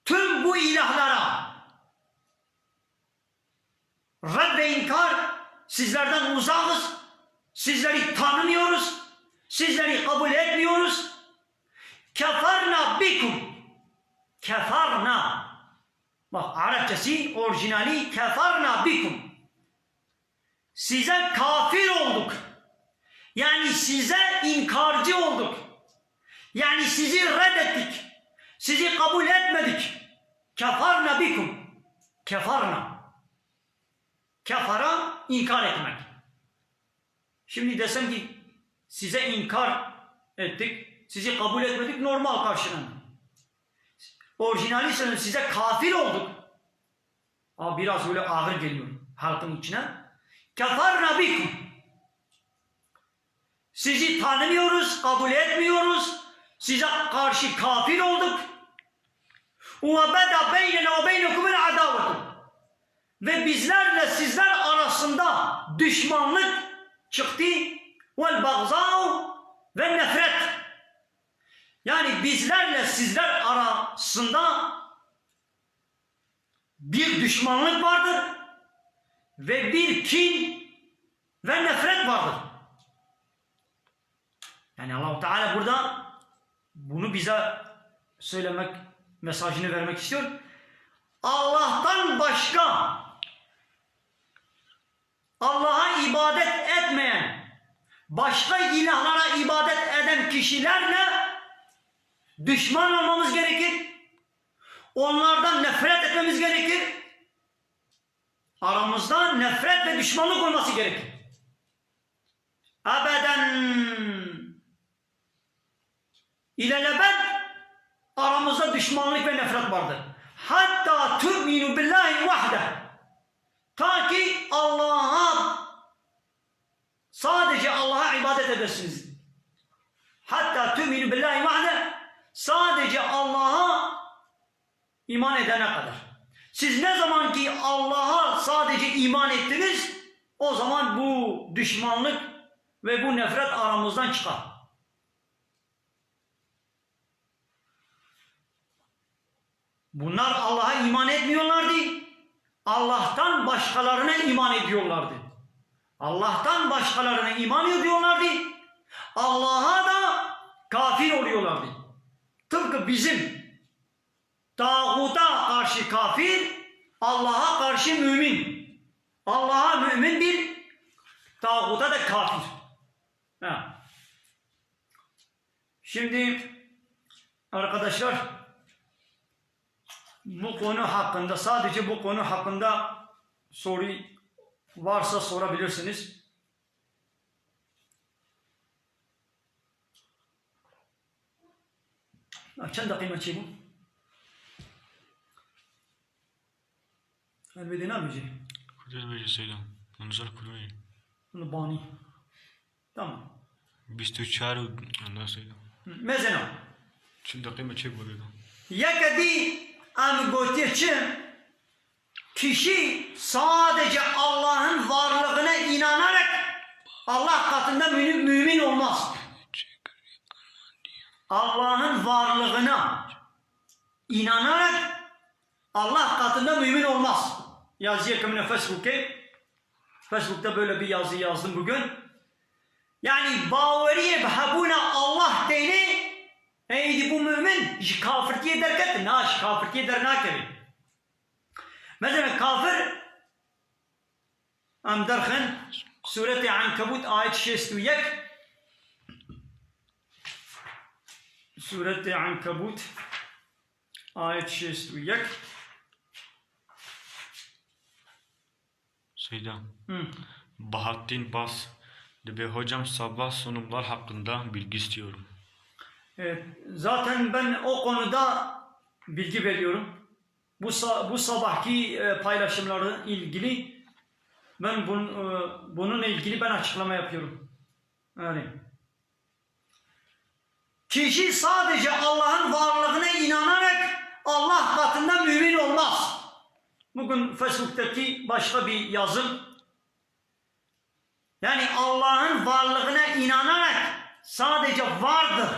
Tüm bu ilahlara red ve inkar, sizlerden uzakız, sizleri tanımıyoruz, sizleri kabul etmiyoruz. Keferna bikum. Keferna. Bak, Arapçası orijinali keferna bikum. Size kafir olduk. Yani size inkarcı olduk. Yani sizi reddettik. Sizi kabul etmedik. Keferna bikum. Keferna. Kefara inkar etmek. Şimdi desem ki size inkar ettik, sizi kabul etmedik, normal karşılanır. Orijinali söylüyorum, size kafir olduk. Ama biraz öyle ağır geliyor halkın içine. Keferna bikum. Sizi tanımıyoruz, kabul etmiyoruz. Size karşı kafir olduk. Ve beda beynena ve beynekumul adavetu. Ve bizlerle sizler arasında düşmanlık çıktı. Vel bagzau ve nefret. Yani bizlerle sizler arasında bir düşmanlık vardır ve bir kin ve nefret vardır. Yani Allahu Teala burada bunu bize söylemek, mesajını vermek istiyor. Allah'tan başka, Allah'a ibadet etmeyen, başka ilahlara ibadet eden kişilerle düşman olmamız gerekir. Onlardan nefret etmemiz gerekir. Aramızda nefret ve düşmanlık olması gerekir. Ebeden, ilelebed aramızda düşmanlık ve nefret vardır. Hatta tu'minu billahi vahde. Ta ki Allah'a, sadece Allah'a ibadet edersiniz. Hatta tu'minu billahi vahde, sadece Allah'a iman edene kadar. Siz ne zaman ki Allah'a sadece iman ettiniz, o zaman bu düşmanlık ve bu nefret aramızdan çıkar. Bunlar Allah'a iman etmiyorlardı. Allah'tan başkalarına iman ediyorlardı. Allah'tan başkalarına iman ediyorlardı. Allah'a da kafir oluyorlardı. Tıpkı bizim tağuta karşı kafir, Allah'a karşı mümin. Allah'a mümindir, tağuta da kafir. Ha. Şimdi arkadaşlar, Bu konu hakkında, sadece bu konu hakkında soru varsa sorabilirsiniz. Ya, çend dakika çekeyim? Elbette ne yapacağım? Kurdel bêje Seyda. Onu zar kurmayın. Bunu bani. Tamam. Bîst û çar û ondan Seyda. Hı, mezena. Çend dakika çek bu arada? Yeke dî em gotiye çi? Kişi sadece Allah'ın varlığına inanarak Allah katında mü-, mümin olmaz. Allah'ın varlığına inanarak Allah katında mümin olmaz. Yazıya kimine Facebook'e. Facebook'ta böyle bir yazı yazdım bugün. Yani baweriyê bi hebûna Allah têne, êdî bû mümin, ji kafirtiyê derket? Na, ji kafirtiyê dernakeve. Mesela kafir, em derxin, Sûretê Ankebût, ayet şêst û yek. Sûretê Ankebût, ayet şêst û yek. Seyda. Hı. Bahattin Bas, de be hocam, sabah sunumlar hakkında bilgi istiyorum. Evet, zaten ben o konuda bilgi veriyorum. Bu sa-, bu sabahki, e, paylaşımlarla ilgili ben bun-, e, bununla ilgili ben açıklama yapıyorum. Yani kişi sadece Allah'ın varlığına inanarak Allah katında mümin olmaz. Bugün Facebook'taki başka bir yazım. Yani Allah'ın varlığına inanarak sadece vardır.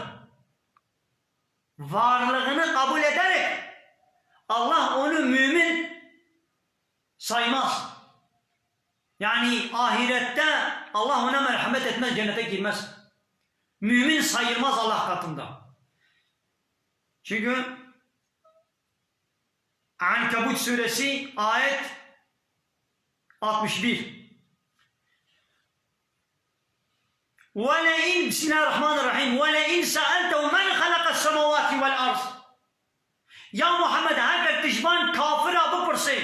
Varlığını kabul ederek Allah onu mümin saymaz. Yani ahirette Allah ona merhamet etmez, cennete girmez. Mümin sayılmaz Allah katında. Çünkü Ankebut suresi ayet altmış bir. ولئن، بسم الله الرحمن الرحيم، ولئن سألتهم من خلق السماوات والأرض. Ya Muhammed, heger tu ji van kafira bipirsê,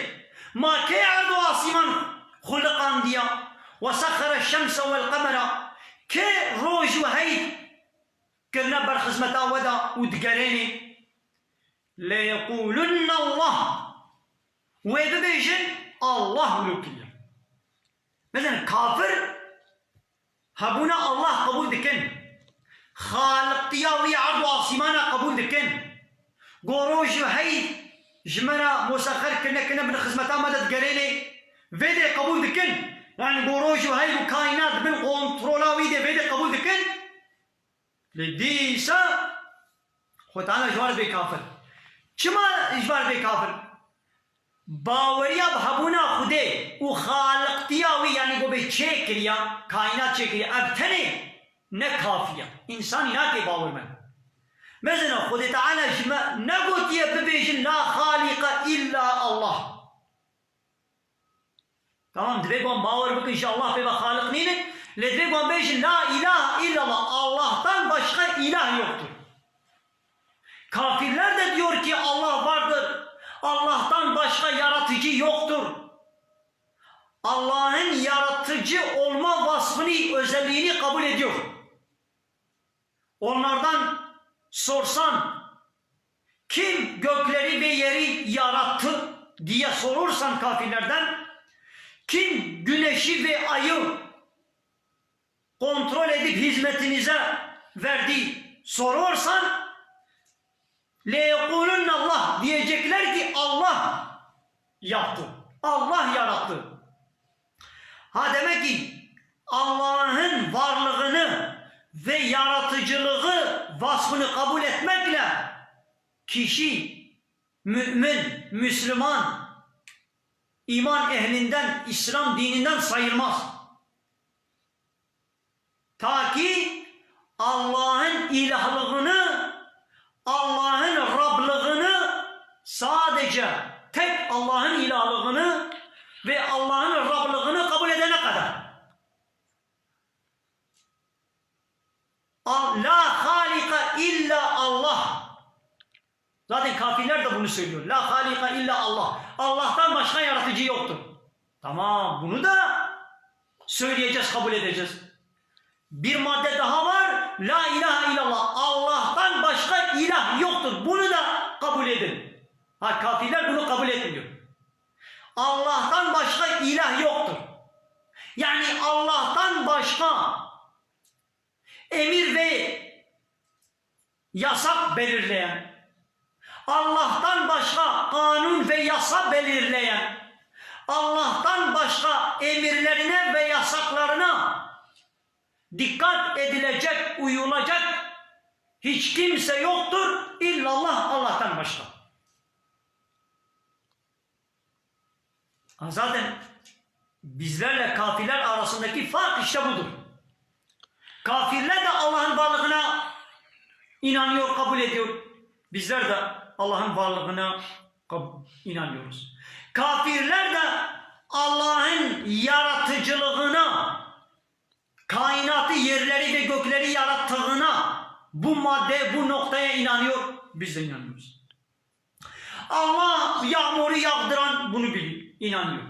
ma kê erd û asîman xuliqandiya? وسخر الشمس والقمر. Kê roj û heyv kirine ber xizmeta we de û digerênê? ليقولن الله. Wê bibêjin, Allah wilo kiriye. Mesela kafir hebûna Allah qebûl dikin. Xaliqtiya wî erd û asîmana qebûl dikin. Go roj û heyv ji me re musexer kirine, kirine bin xizmeta me de digerênê. Vê dê qebûl dikin. Yani go roj û heyv û kaînat bin kontrola wî dê, vê dê qebûl dikin. Lê dîsa Xwe Teala ji wan bê kafir. Çima ji wan bê kafir? Baweriya bi hebûna Xwedê û xaliqtiya wî, yanî ku bê çêkiriya, kaînat çêkiriya, ev tenê ne kafî ye. Însanî nake bawer me. Mezina Xwedê Teala ji me negotiye bibêjin la xalîqe îlla Allah. Tamam, divê wan bawer bikin ji Allah pê ve xaliq nînin, lê divê wan bêjin la ilahe illallah, Allah'tan başka ilah yoktur. Kafirler de diyor ki Allah vardır, Allah'tan başka yaratıcı yoktur. Allah'ın yaratıcı olma vasfını, özelliğini kabul ediyor. Onlardan sorsan, kim gökleri ve yeri yarattı diye sorursan kafirlerden, kim güneşi ve ayı kontrol edip hizmetinize verdi sorarsan, لَيَقُولُنَّ اللّٰهِ, diyecekler ki Allah yaptı. Allah yarattı. Ha, demek ki Allah'ın varlığını ve yaratıcılığı vasfını kabul etmekle kişi mümin, Müslüman, iman ehlinden, İslam dininden sayılmaz. Ta ki Allah'ın ilahlığını, Allah'ın Rablığını, sadece tek Allah'ın ilahlığını ve Allah'ın Rablığını kabul edene kadar. Al-, la halika illa Allah. Zaten kafirler de bunu söylüyor. La halika illa Allah. Allah'tan başka yaratıcı yoktur. Tamam, bunu da söyleyeceğiz, kabul edeceğiz. Bir madde daha var. La ilahe illallah. Allah'tan başka ilah yoktur. Bunu da kabul edin. Ha, kafirler bunu kabul etmiyor. Allah'tan başka ilah yoktur. Yani Allah'tan başka emir ve yasak belirleyen, Allah'tan başka kanun ve yasa belirleyen, Allah'tan başka emirlerine ve yasaklarına dikkat edilecek, uyulacak hiç kimse yoktur illallah, Allah'tan başka. Ha, zaten bizlerle kafirler arasındaki fark işte budur. Kafirler de Allah'ın varlığına inanıyor, kabul ediyor. Bizler de Allah'ın varlığına kab- inanıyoruz. Kafirler de Allah'ın yaratıcılığına, kainatı, yerleri ve gökleri yarattığına, bu madde, bu noktaya inanıyor. Biz de inanıyoruz. Allah yağmuru yağdıran bunu biliyor, inanıyor.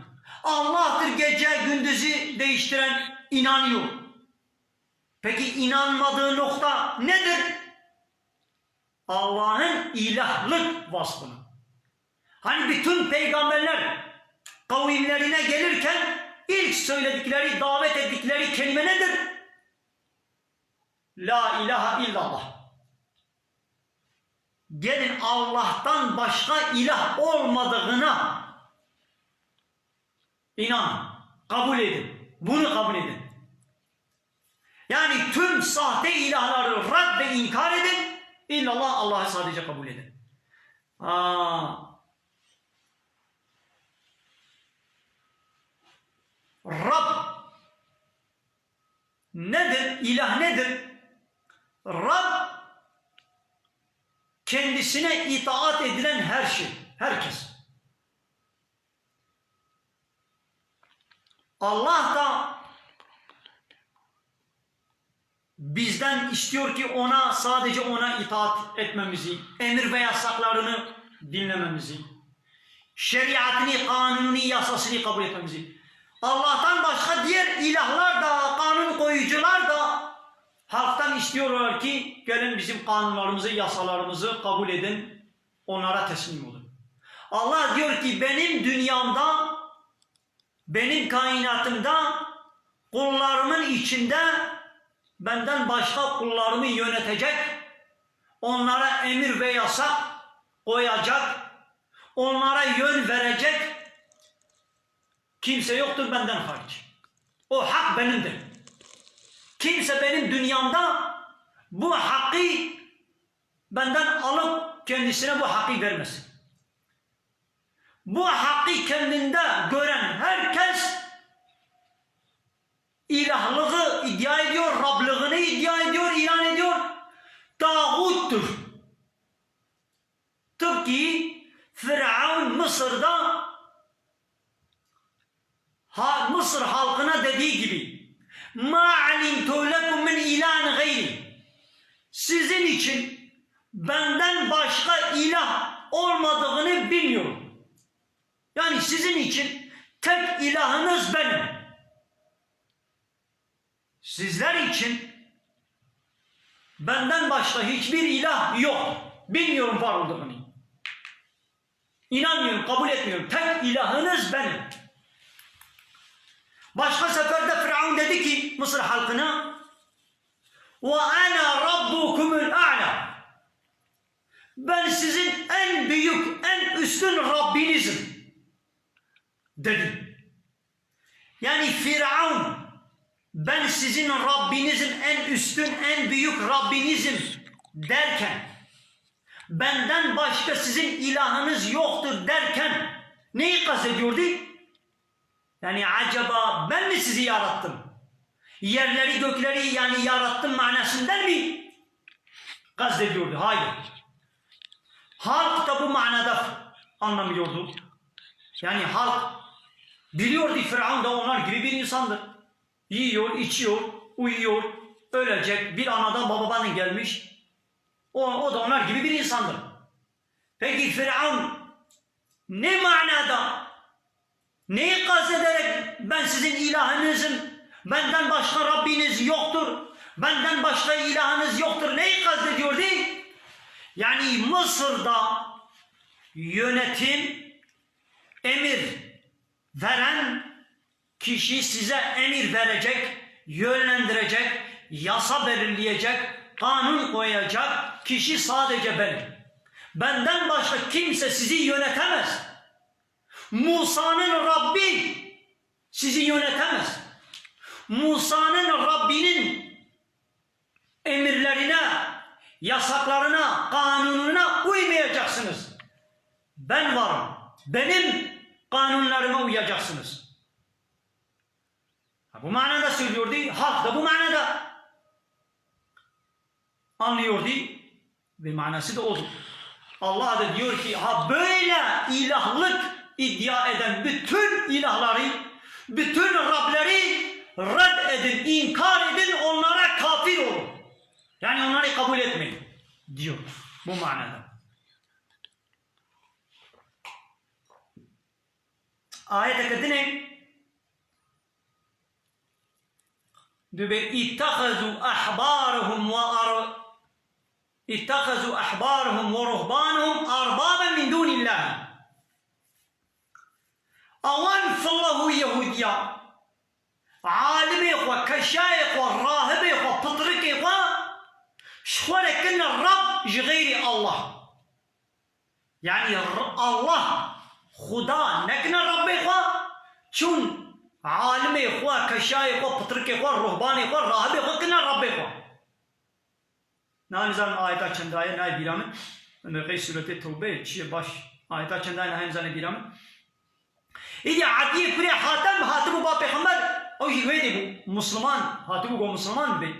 Allah'tır gece gündüzü değiştiren, inanıyor. Peki inanmadığı nokta nedir? Allah'ın ilahlık vasfını. Hani bütün peygamberler kavimlerine gelirken ilk söyledikleri, davet ettikleri kelime nedir? La ilahe illallah. Gelin Allah'tan başka ilah olmadığına inanın. Kabul edin. Bunu kabul edin. Yani tüm sahte ilahları red ve inkar edin. İllallah, Allah'ı sadece kabul edin. Aa. Rab nedir? İlah nedir? Rab kendisine itaat edilen her şey, herkes. Allah da bizden istiyor ki ona, sadece ona itaat etmemizi, emir ve yasaklarını dinlememizi, şeriatını, kanununu, yasasını kabul etmemizi. Allah'tan başka diğer ilahlar da, kanun koyucular da halktan istiyorlar ki gelin bizim kanunlarımızı, yasalarımızı kabul edin, onlara teslim olun. Allah diyor ki benim dünyamda, benim kainatımda, kullarımın içinde benden başka kullarımı yönetecek, onlara emir ve yasak koyacak, onlara yön verecek kimse yoktur benden hariç. O hak benimdir. Kimse benim dünyamda bu hakkı benden alıp kendisine bu hakkı vermesin. Bu hakkı kendinde gören herkes ilahlığı iddia ediyor, Rablığını iddia ediyor, ilan ediyor. Tağuttur. Tıpkı Firavun Mısır'da ha, Mısır halkına dediği gibi, "Ma alimtu lekum min ilahin gayri." Sizin için benden başka ilah olmadığını bilmiyorum. Yani sizin için tek ilahınız benim. Sizler için benden başka hiçbir ilah yok. Bilmiyorum var olduğunu. İnanmıyorum, kabul etmiyorum. Tek ilahınız benim. Başka seferde Firavun dedi ki Mısır halkına, "Ve ana rabbukumul a'la." Ben sizin en büyük, en üstün Rabbinizim, dedi. Yani Firavun, "Ben sizin Rabbinizim, en üstün, en büyük Rabbinizim," derken, "Benden başka sizin ilahınız yoktur," derken neyi kastediyordu? Yani acaba ben mi sizi yarattım? Yerleri gökleri yani yarattım manasından mı kastediyordu? Hayır. Halk da bu manada anlamıyordu. Yani halk biliyordu Firavun da onlar gibi bir insandır. Yiyor, içiyor, uyuyor, ölecek, bir anadan babadan gelmiş. O, o da onlar gibi bir insandır. Peki Firavun ne manada, neyi kastederek "Ben sizin ilahınızım, benden başka Rabbiniz yoktur, benden başka ilahınız yoktur", neyi kastediyordu? Yani Mısır'da yönetim, emir veren kişi size emir verecek, yönlendirecek, yasa belirleyecek, kanun koyacak kişi sadece benim. Benden başka kimse sizi yönetemez. Musa'nın Rabbi sizi yönetemez. Musa'nın Rabbinin emirlerine, yasaklarına, kanununa uymayacaksınız. Ben varım. Benim kanunlarıma uyacaksınız. Ha, bu manada söylüyordu. Halk da bu manada anlıyordu. Ve manası da odur. Allah da diyor ki, ha, böyle ilahlık iddia eden bütün ilahları, bütün Rableri red edin, inkar edin, onlara kafir olun. Yani onları kabul etmeyin diyor bu manada. Ayeteke dinê dibê, "İttehazu ahbarahum ve ar-, ittehazu ahbarahum ve ruhbanahum arbaben min dunillah." Awan fillahu Yehudiya, alimê xwe, keşayê xwe, rahibê xwe, pitrikê xwe ji xwe re kirine Rab ji xeyrî Allah. Yani r-, Allah, Xuda nekine Rabbê xwe, çûn alimê xwe, keşayê xwe, pitrikê xwe, ruhbanê xwe, rahibê xwe kirine Rabbê xwe. Na nizanim ayeta çenda ye, nayê bîra min. Em ê qey sûretê Tewbe, çi ye baş. Ayeta çenda ye, nayê nizane bîra min. Îdî Ediyê kurê Hatem hatibû ba Pêxember, ew jî wê dê bû, Musliman, hatibû go Musliman bibê.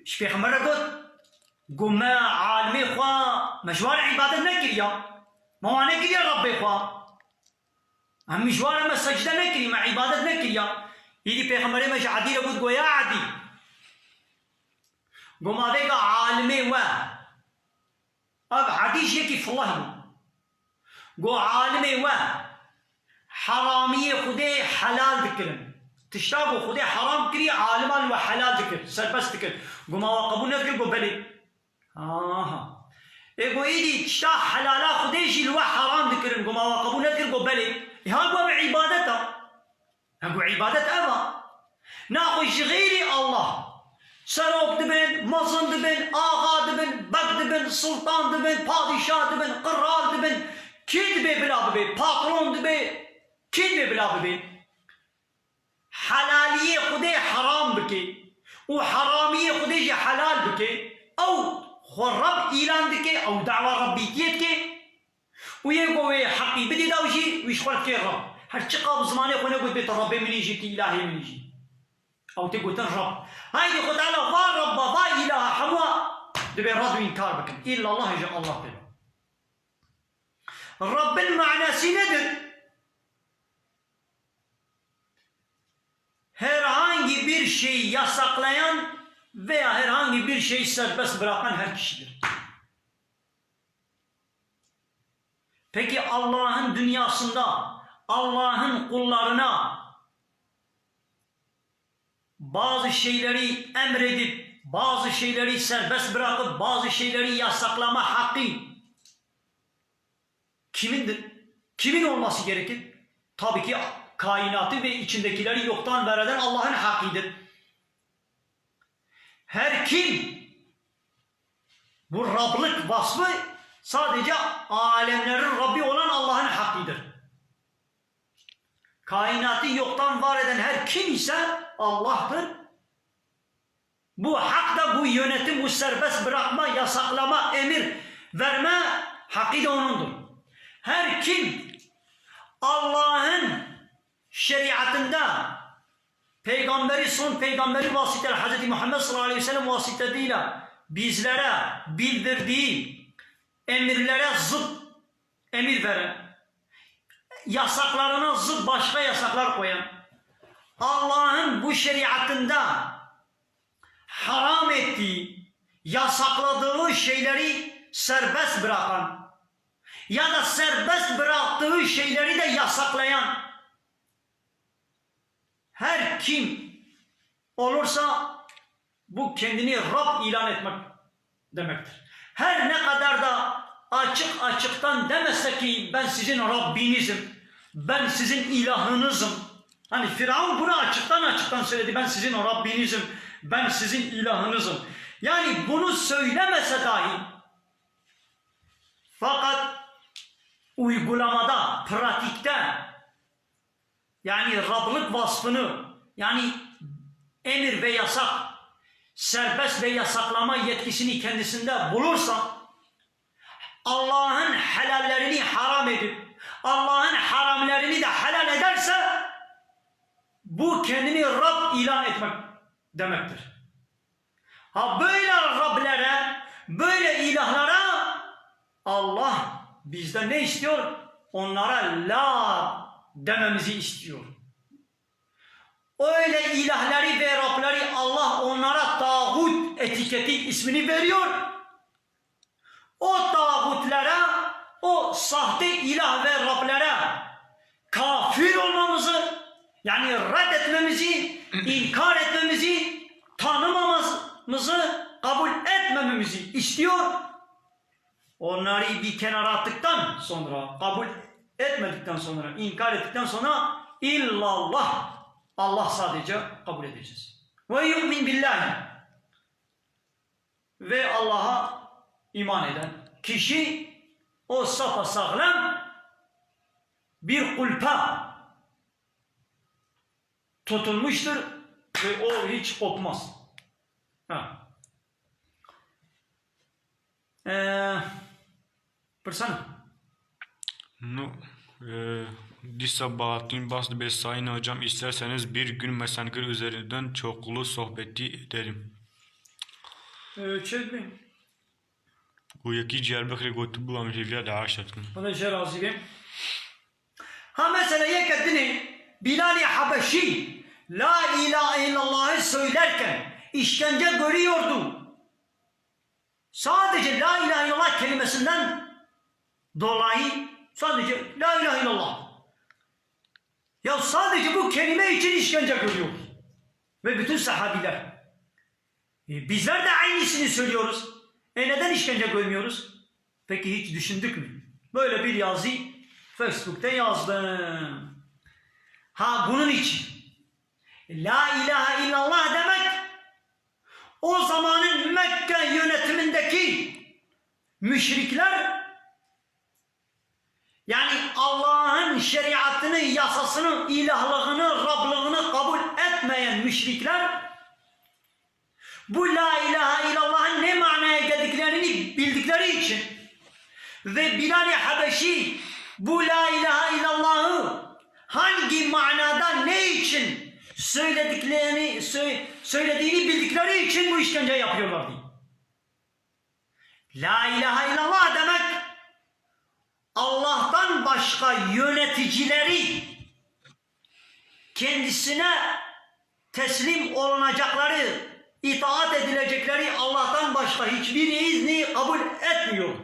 Ji Pêxember re got, got, "Me alimê xwe, me ji wan re îbadet nekiriya. Me wan nekiriye Rabbê xwe. Em ji wan re me secde nekirî, me îbadet nekiriya." Îdî Pêxemberê me ji Edî re got, got, "Ya Edî." Got, "Ma vêga alimê we." Ev Edî jî yekî fillah bû. Got, "Alimê we heramiyê Xwedê helal dikirin. Tişta ku Xwedê heram kirî, aliman we helal dikir, serbest dikir." Got, "Ma we qebûl nedikir?" Got, "Belê." Aha. Ê got, "Îdî tişta helala Xwedê jî li we heram dikirin." Got, "Ma we qebûl nedikir?" Got, "Belê." Ê ha got, "Ev îbadet e." Ego îbadet ev e. Naxwe ji xeyrî Allah. Serok dibin, mezin dibin, axa dibin, beg dibin, sultan dibin, padîşah dibin, qral dibin. Kê dibê bila bibê? Patron dibê. Kê dibê bila bibê? Helaliyê Xwedê heram bike û heramiyê Xwedê jî helal bike. Ew xwe Reb îlan dike, ew dawa Rebbîtiyê dike. Û yê ku wê heqî bidî daw jî, wî ji xwe re dikê Rab. Her çiqa bi zimanê xwe negot bê tu Rabbê min î jî, tu îlahê min î jî. Ew tê gotin Rab. Haydî Xwe Teala va Rabba, va îlaha hemûa dibê red û înkar bikin. Îllallah ji Allah tê. Rabbin manasî nedir? Herhangi bir şeyi yasaklayan veya herhangi bir şeyi serbest bırakan her kişidir. Peki Allah'ın dünyasında Allah'ın kullarına bazı şeyleri emredip, bazı şeyleri serbest bırakıp, bazı şeyleri yasaklama hakkı kimindir? Kimin olması gerekir? Tabii ki kainatı ve içindekileri yoktan var eden Allah'ın hakkıdır. Her kim, bu Rablık vasfı sadece alemlerin Rabbi olan Allah'ın hakkıdır. Kainatı yoktan var eden her kim ise Allah'tır. Bu hak da, bu yönetim, bu serbest bırakma, yasaklama, emir verme hakkı da onundur. Her kim Allah'ın şeriatında peygamberi, son peygamberi vasıtayla, Hazreti Muhammed sallallahu aleyhi ve sellem vasıtasıyla bizlere bildirdiği emirlere zıt emir veren, yasaklarına zıt başka yasaklar koyan, Allah'ın bu şeriatında haram ettiği, yasakladığı şeyleri serbest bırakan, ya da serbest bıraktığı şeyleri de yasaklayan her kim olursa bu kendini Rab ilan etmek demektir. Her ne kadar da açık açıktan demese ki ben sizin Rabbinizim, ben sizin ilahınızım. Hani Firavun bunu açıktan açıktan söyledi. Ben sizin Rabbinizim, ben sizin ilahınızım. Yani bunu söylemese dahi fakat uygulamada, pratikte yani Rablık vasfını, yani emir ve yasak, serbest ve yasaklama yetkisini kendisinde bulursa, Allah'ın helallerini haram edip, Allah'ın haramlarını da helal ederse, bu kendini Rab ilan etmek demektir. Ha, böyle Rablere, böyle ilahlara Allah bizden ne istiyor? Onlara la dememizi istiyor. Öyle ilahları ve Rabları Allah onlara tağut etiketi ismini veriyor. O tağutlara, o sahte ilah ve Rablere kafir olmamızı, yani reddetmemizi, inkar etmemizi, tanımamamızı, kabul etmememizi istiyor. Onları bir kenara attıktan sonra, kabul etmedikten sonra, inkar ettikten sonra illallah, Allah sadece kabul edeceğiz. Ve yu'min billahi. Ve Allah'a iman eden kişi o sapasağlam bir kulpa tutunmuştur ve o hiç kopmaz. Ha. Ee, Pırsana. No, e, dîsa Bahattin bas dibe Sayın Hocam, isterseniz bir gün Messenger üzerinden çoklu sohbeti edelim. Ee, çek bin. Bu yekî Diyarbekirê gotibû, em jê vîya daş dikin. Bana jê razî bin. Ha, mesela yeke dinê Bilal-i Habeşi La ilahe illallah'ı söylerken işkence görüyordu. Sadece La ilahe illallah kelimesinden dolayı sadece La ilahe illallah. Ya sadece bu kelime için işkence görüyor. Ve bütün sahabiler. E, bizler de aynısını söylüyoruz. E, neden işkence görmüyoruz? Peki hiç düşündük mü? Böyle bir yazı Facebook'ta yazdım. Ha, bunun için. La ilahe illallah demek o zamanın Mekke yönetimindeki müşrikler, yani Allah'ın şeriatını, yasasını, ilahlığını, Rablığını kabul etmeyen müşrikler bu La ilahe illallah'ın ne manaya geldiklerini bildikleri için ve Bilal-i Habeşi bu La ilahe illallah'ı hangi manada, ne için söylediklerini, sö-, söylediğini bildikleri için bu işkence yapıyorlardı. La ilahe illallah demek Allah'tan başka yöneticileri kendisine teslim olunacakları, itaat edilecekleri Allah'tan başka hiçbir izni kabul etmiyor.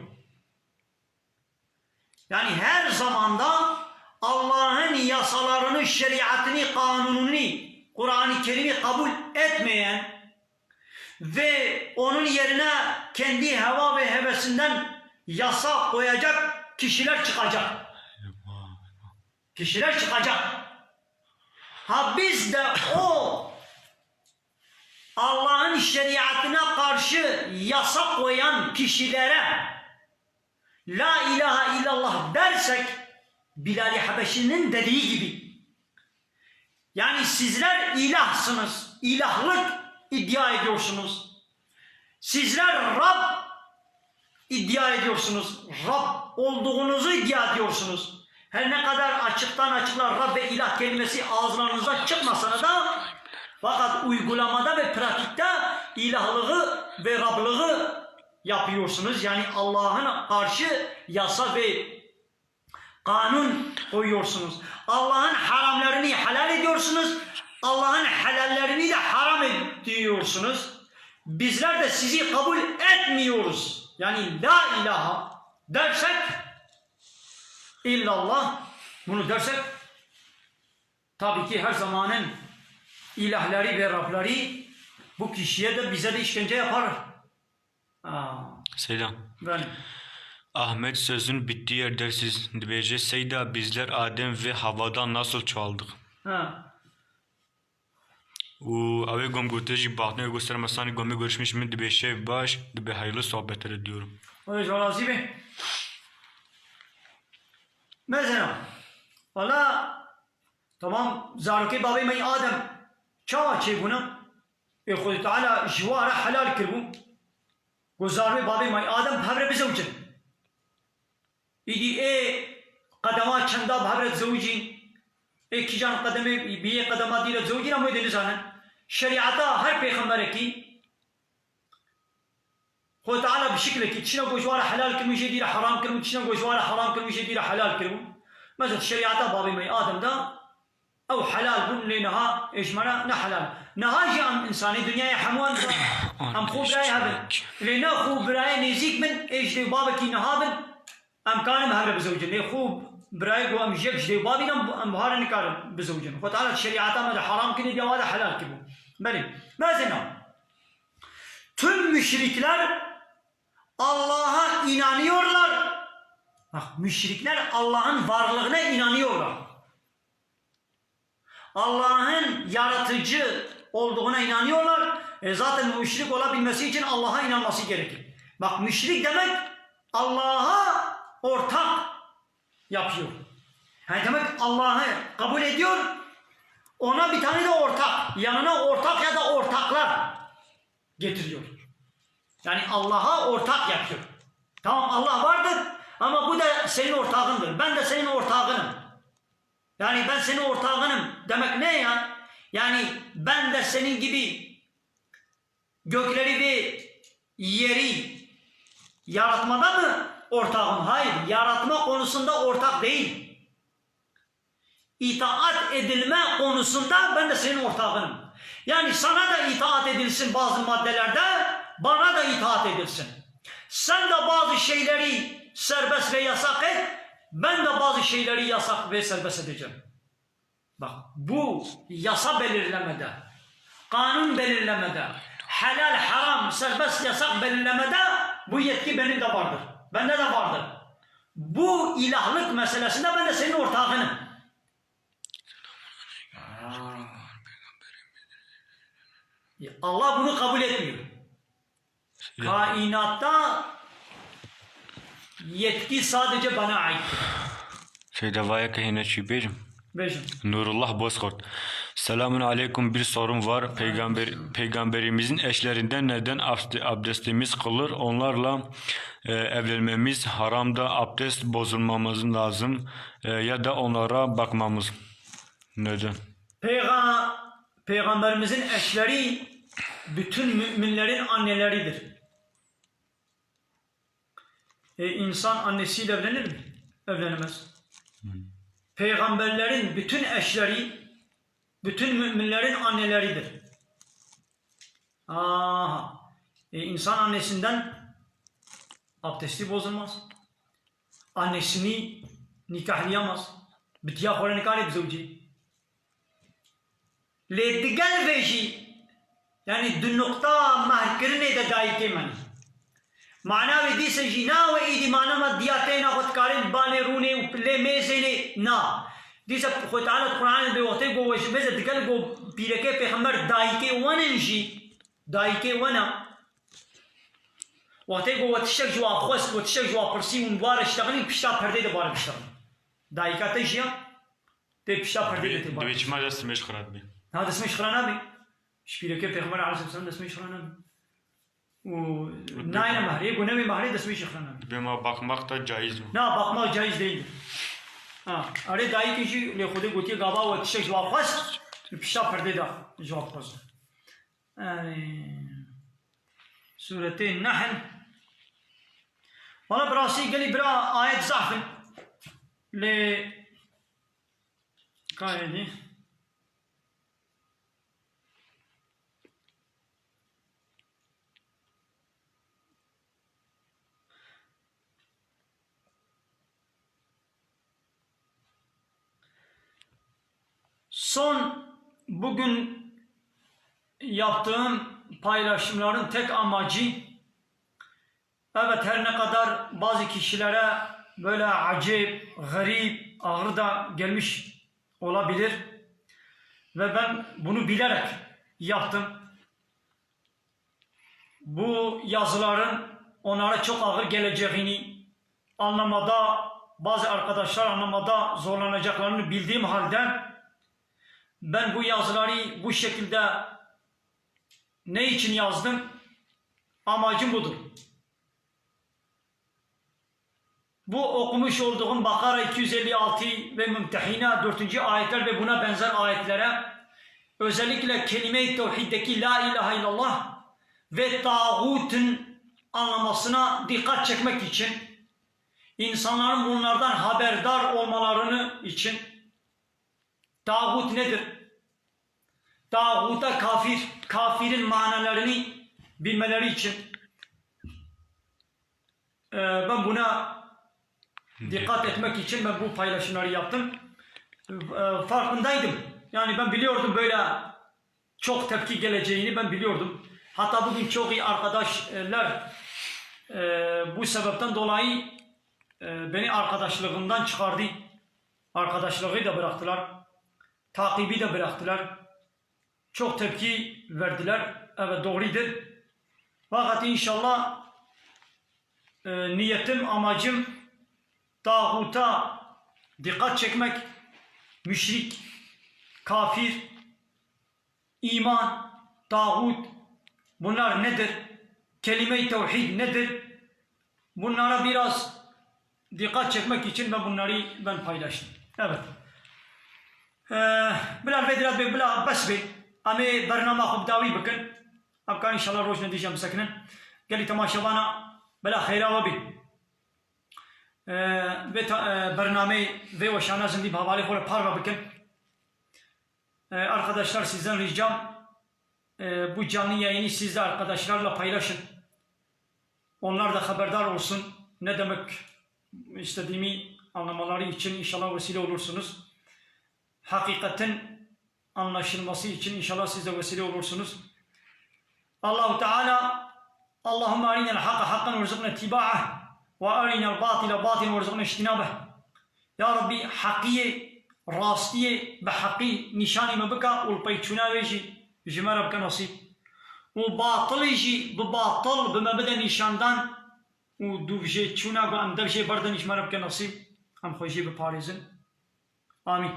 Yani her zamanda Allah'ın yasalarını, şeriatını, kanununu, Kur'an-ı Kerim'i kabul etmeyen ve onun yerine kendi heva ve hevesinden yasa koyacak kişiler çıkacak. Kişiler çıkacak. Ha, biz de o Allah'ın şeriatına karşı yasa koyan kişilere La ilahe illallah dersek, Bilal-i Habeşi'nin dediği gibi, yani sizler ilahsınız, ilahlık iddia ediyorsunuz. Sizler Rab iddia ediyorsunuz, Rab olduğunuzu iddia ediyorsunuz. Her ne kadar açıktan açıklar Rab ve ilah kelimesi ağızlarınızdan çıkmasa da, fakat uygulamada ve pratikte ilahlığı ve Rablığı yapıyorsunuz. Yani Allah'ın karşı yasa ve kanun koyuyorsunuz. Allah'ın haramlarını helal ediyorsunuz. Allah'ın helallerini de haram ediyorsunuz. Bizler de sizi kabul etmiyoruz. Yani la ilaha dersek illallah. Bunu dersek, tabii ki her zamanın ilahları ve Rabları bu kişiye de, bize de işkence yapar. Aa. Seyda. Ben. Ahmet sözün bittiği yerde siz dibêje, Seyda, bizler Adem ve Havva'dan nasıl çoğaldık? Ha. Û ew ê gom gote jî, Bahtiyar Göster Mesanî gomê görüşmüş min dibê şev baş, dibê hayırlı sohbetler diyorum. Hoş, razî be. Mesela, valla, tamam, zarokê babê me Adem çawa çêbûne? Ê Xwedê Teala ji wa re helal kiribû. Got zarokê babê me Adem bi hev re bizewicin. Îdî ê qedema çenda bi hev re dizewicîn, ê kîjan qedemê bi yê qedema dî re dizewicîn, em wê dê nizanin. Şerîeta her pêxemberekî, Xwedê Teala bi şiklekî, tiştine ku ji wa re helal kiribû, jê dî re heram kiribû, tiştine ku ji wa re heram kiribû, jê dî re helal kiribû. Mesela şerîeta babê me Adem de, ew helal bûn, lê niha ê ji me re ne helal. Niha jî em însanê dinyayê hemû em, em xwe birayê hev in. Lê ne xwe birayê nêzîk bin, ê ji dê babekî niha bin, em karin bi hev re bizewicin. Lê xwe birayê ku em ji yek ji dê babîn, em, em buha re nikarin bizewicin. Xwe Teala şerîeta me de heram kirî, diya wa de helal kiribû. Belê. Mesela, tüm müşrikler Allah'a inanıyorlar. Bak, müşrikler Allah'ın varlığına inanıyorlar. Allah'ın yaratıcı olduğuna inanıyorlar. E, zaten müşrik olabilmesi için Allah'a inanması gerekir. Bak, müşrik demek Allah'a ortak yapıyor. Yani demek Allah'ı kabul ediyor, ona bir tane de ortak, yanına ortak ya da ortaklar getiriyor. Yani Allah'a ortak yapıyor. Tamam, Allah vardır ama bu da senin ortağındır. Ben de senin ortağınım. Yani ben senin ortağınım demek ne ya? Yani ben de senin gibi gökleri ve yeri yaratmada mı ortağım? Hayır, yaratma konusunda ortak değil. İtaat edilme konusunda ben de senin ortağınım. Yani sana da itaat edilsin bazı maddelerde, bana da itaat edilsin. Sen de bazı şeyleri serbest ve yasak et, ben de bazı şeyleri yasak ve serbest edeceğim. Bak, bu yasa belirlemede, kanun belirlemede, helal, haram, serbest, yasak belirlemede bu yetki benim de vardır. Bende de vardır. Bu ilahlık meselesinde ben de senin ortağınım. Allah bunu kabul etmiyor. Kainatta yetki sadece bana ait. Seyda, vaya ke hêne çî bêjim. Bêjim. Nurullah Bozkurt. Selamun aleyküm, bir sorum var. Peygamber, peygamberimizin eşlerinden neden abde-, abdestimiz kılır? Onlarla, e, evlenmemiz haramda, abdest bozulmamız lazım, e, ya da onlara bakmamız. Neden? Peyga-, Peygamberimizin eşleri bütün müminlerin anneleridir. E, insan annesiyle evlenir mi? Evlenemez. Peygamberlerin bütün eşleri, bütün müminlerin anneleridir. Aha. E, insan annesinden abdesti bozulmaz. Annesini nikahlayamaz. Bi diya xwe re nikarê bizewcî. Lê digel vê jî, yanî di nuqta mehrkirinê de dayikê me ne. Mana wê dîse jî na we êdî mana me diya teyna xwe dikarê li banê rûnê û lê mêzênê na. Dîse Xwedê Teala di Qur'anê de wextê ku we ji mêze digel ku pîrekê pêxember dayikê we nin jî, dayikê we ne. Wextê ku we tiştek ji wa xwest, we tiştek ji wa pirsî û wa re ştexilîn, pişta perdê de bare biştexilîn. Dayika te jî ya. Tê pişta perdê de tê. Divê çima dest mêj xira dibe. Ha, dest mêj xira nabe. Ji pîrekê Pêxember aleyhisselam dest mêj xira nabe. Û nayne mehrê, ku newê mehrê dest mêj xira nabe. Dibê ma bakmak da caiz mi? Na, bakmak caiz değildir. Ha, erê dayikê jî lê Xwedê gotiye gava we tiştek ji wa xwest, pişta perdê de ji wa bixwazin. Yanî, Sûretê Nehl. Wala bi rastî gelî bira ayet zehf in. Lê ka hêdî. Son bugün yaptığım paylaşımların tek amacı, evet, her ne kadar bazı kişilere böyle acayip, garip, ağır da gelmiş olabilir ve ben bunu bilerek yaptım. Bu yazıların onlara çok ağır geleceğini anlamada, bazı arkadaşlar anlamada zorlanacaklarını bildiğim halde ben bu yazıları bu şekilde ne için yazdım? Amacım budur. Bu okumuş olduğum Bakara iki yüz elli altı ve Mümtehine dördüncü ayetler ve buna benzer ayetlere, özellikle kelime-i tevhiddeki La ilahe illallah ve tağutun anlamasına dikkat çekmek için, insanların bunlardan haberdar olmalarını için, tağut nedir? Tağuta kafir, kafirin manalarını bilmeleri için, e, ben buna dikkat etmek için ben bu paylaşımları yaptım. E, farkındaydım. Yani ben biliyordum böyle çok tepki geleceğini ben biliyordum. Hatta bugün çok iyi arkadaşlar, e, bu sebepten dolayı, e, beni arkadaşlığından çıkardı. Arkadaşlığı da bıraktılar. Takibi de bıraktılar. Çok tepki verdiler. Evet, doğrudur. Fakat inşallah, e, niyetim, amacım tağuta dikkat çekmek, müşrik, kafir, iman, tağut, bunlar nedir? Kelime-i tevhid nedir? Bunlara biraz dikkat çekmek için ben bunları ben paylaştım. Evet. Ee, bila vê dirê bê, bila bes bê. Em ê bernama xwe bi dawî bikin. Em kan inşallah roj nedîjan bisekinin. Gelî temaşevana bila xêra we bê. Ee, vê ta-, e, bernameyê vê weşana zindî bi hevalê xwe re parve bikin. Ee, arkadaşlar, sizden ricam, e, bu canlı yayını siz de arkadaşlarla paylaşın. Onlar da haberdar olsun. Ne demek istediğimi anlamaları için inşallah vesile olursunuz. Hakikatin anlaşılması için inşallah siz de vesile olursunuz. Allahu Teala, Allahümme arinel hakka hakkan warzuqna ittiba'ah ve arinel batila batilan warzuqna ijtinabah. Ya Rabbî, heqiyê, rastiyê bi heqî nîşanî me bike û li peyçûna wê jî ji me re bike nesîb. Û batilî jî bi batil bi me bide nîşandan û dûvjêçûna ku em dev jê berdin ji me re bike nesîb. Em xwe jê biparêzin. Amîn.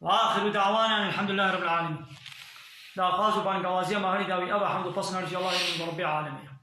Ve axiru da'wana elhamdulillahî rabbil alemin. Daxwaz û bangawaziya me herî dawî ev e, hemd û pesna jî Allahê min Rabbê alemê.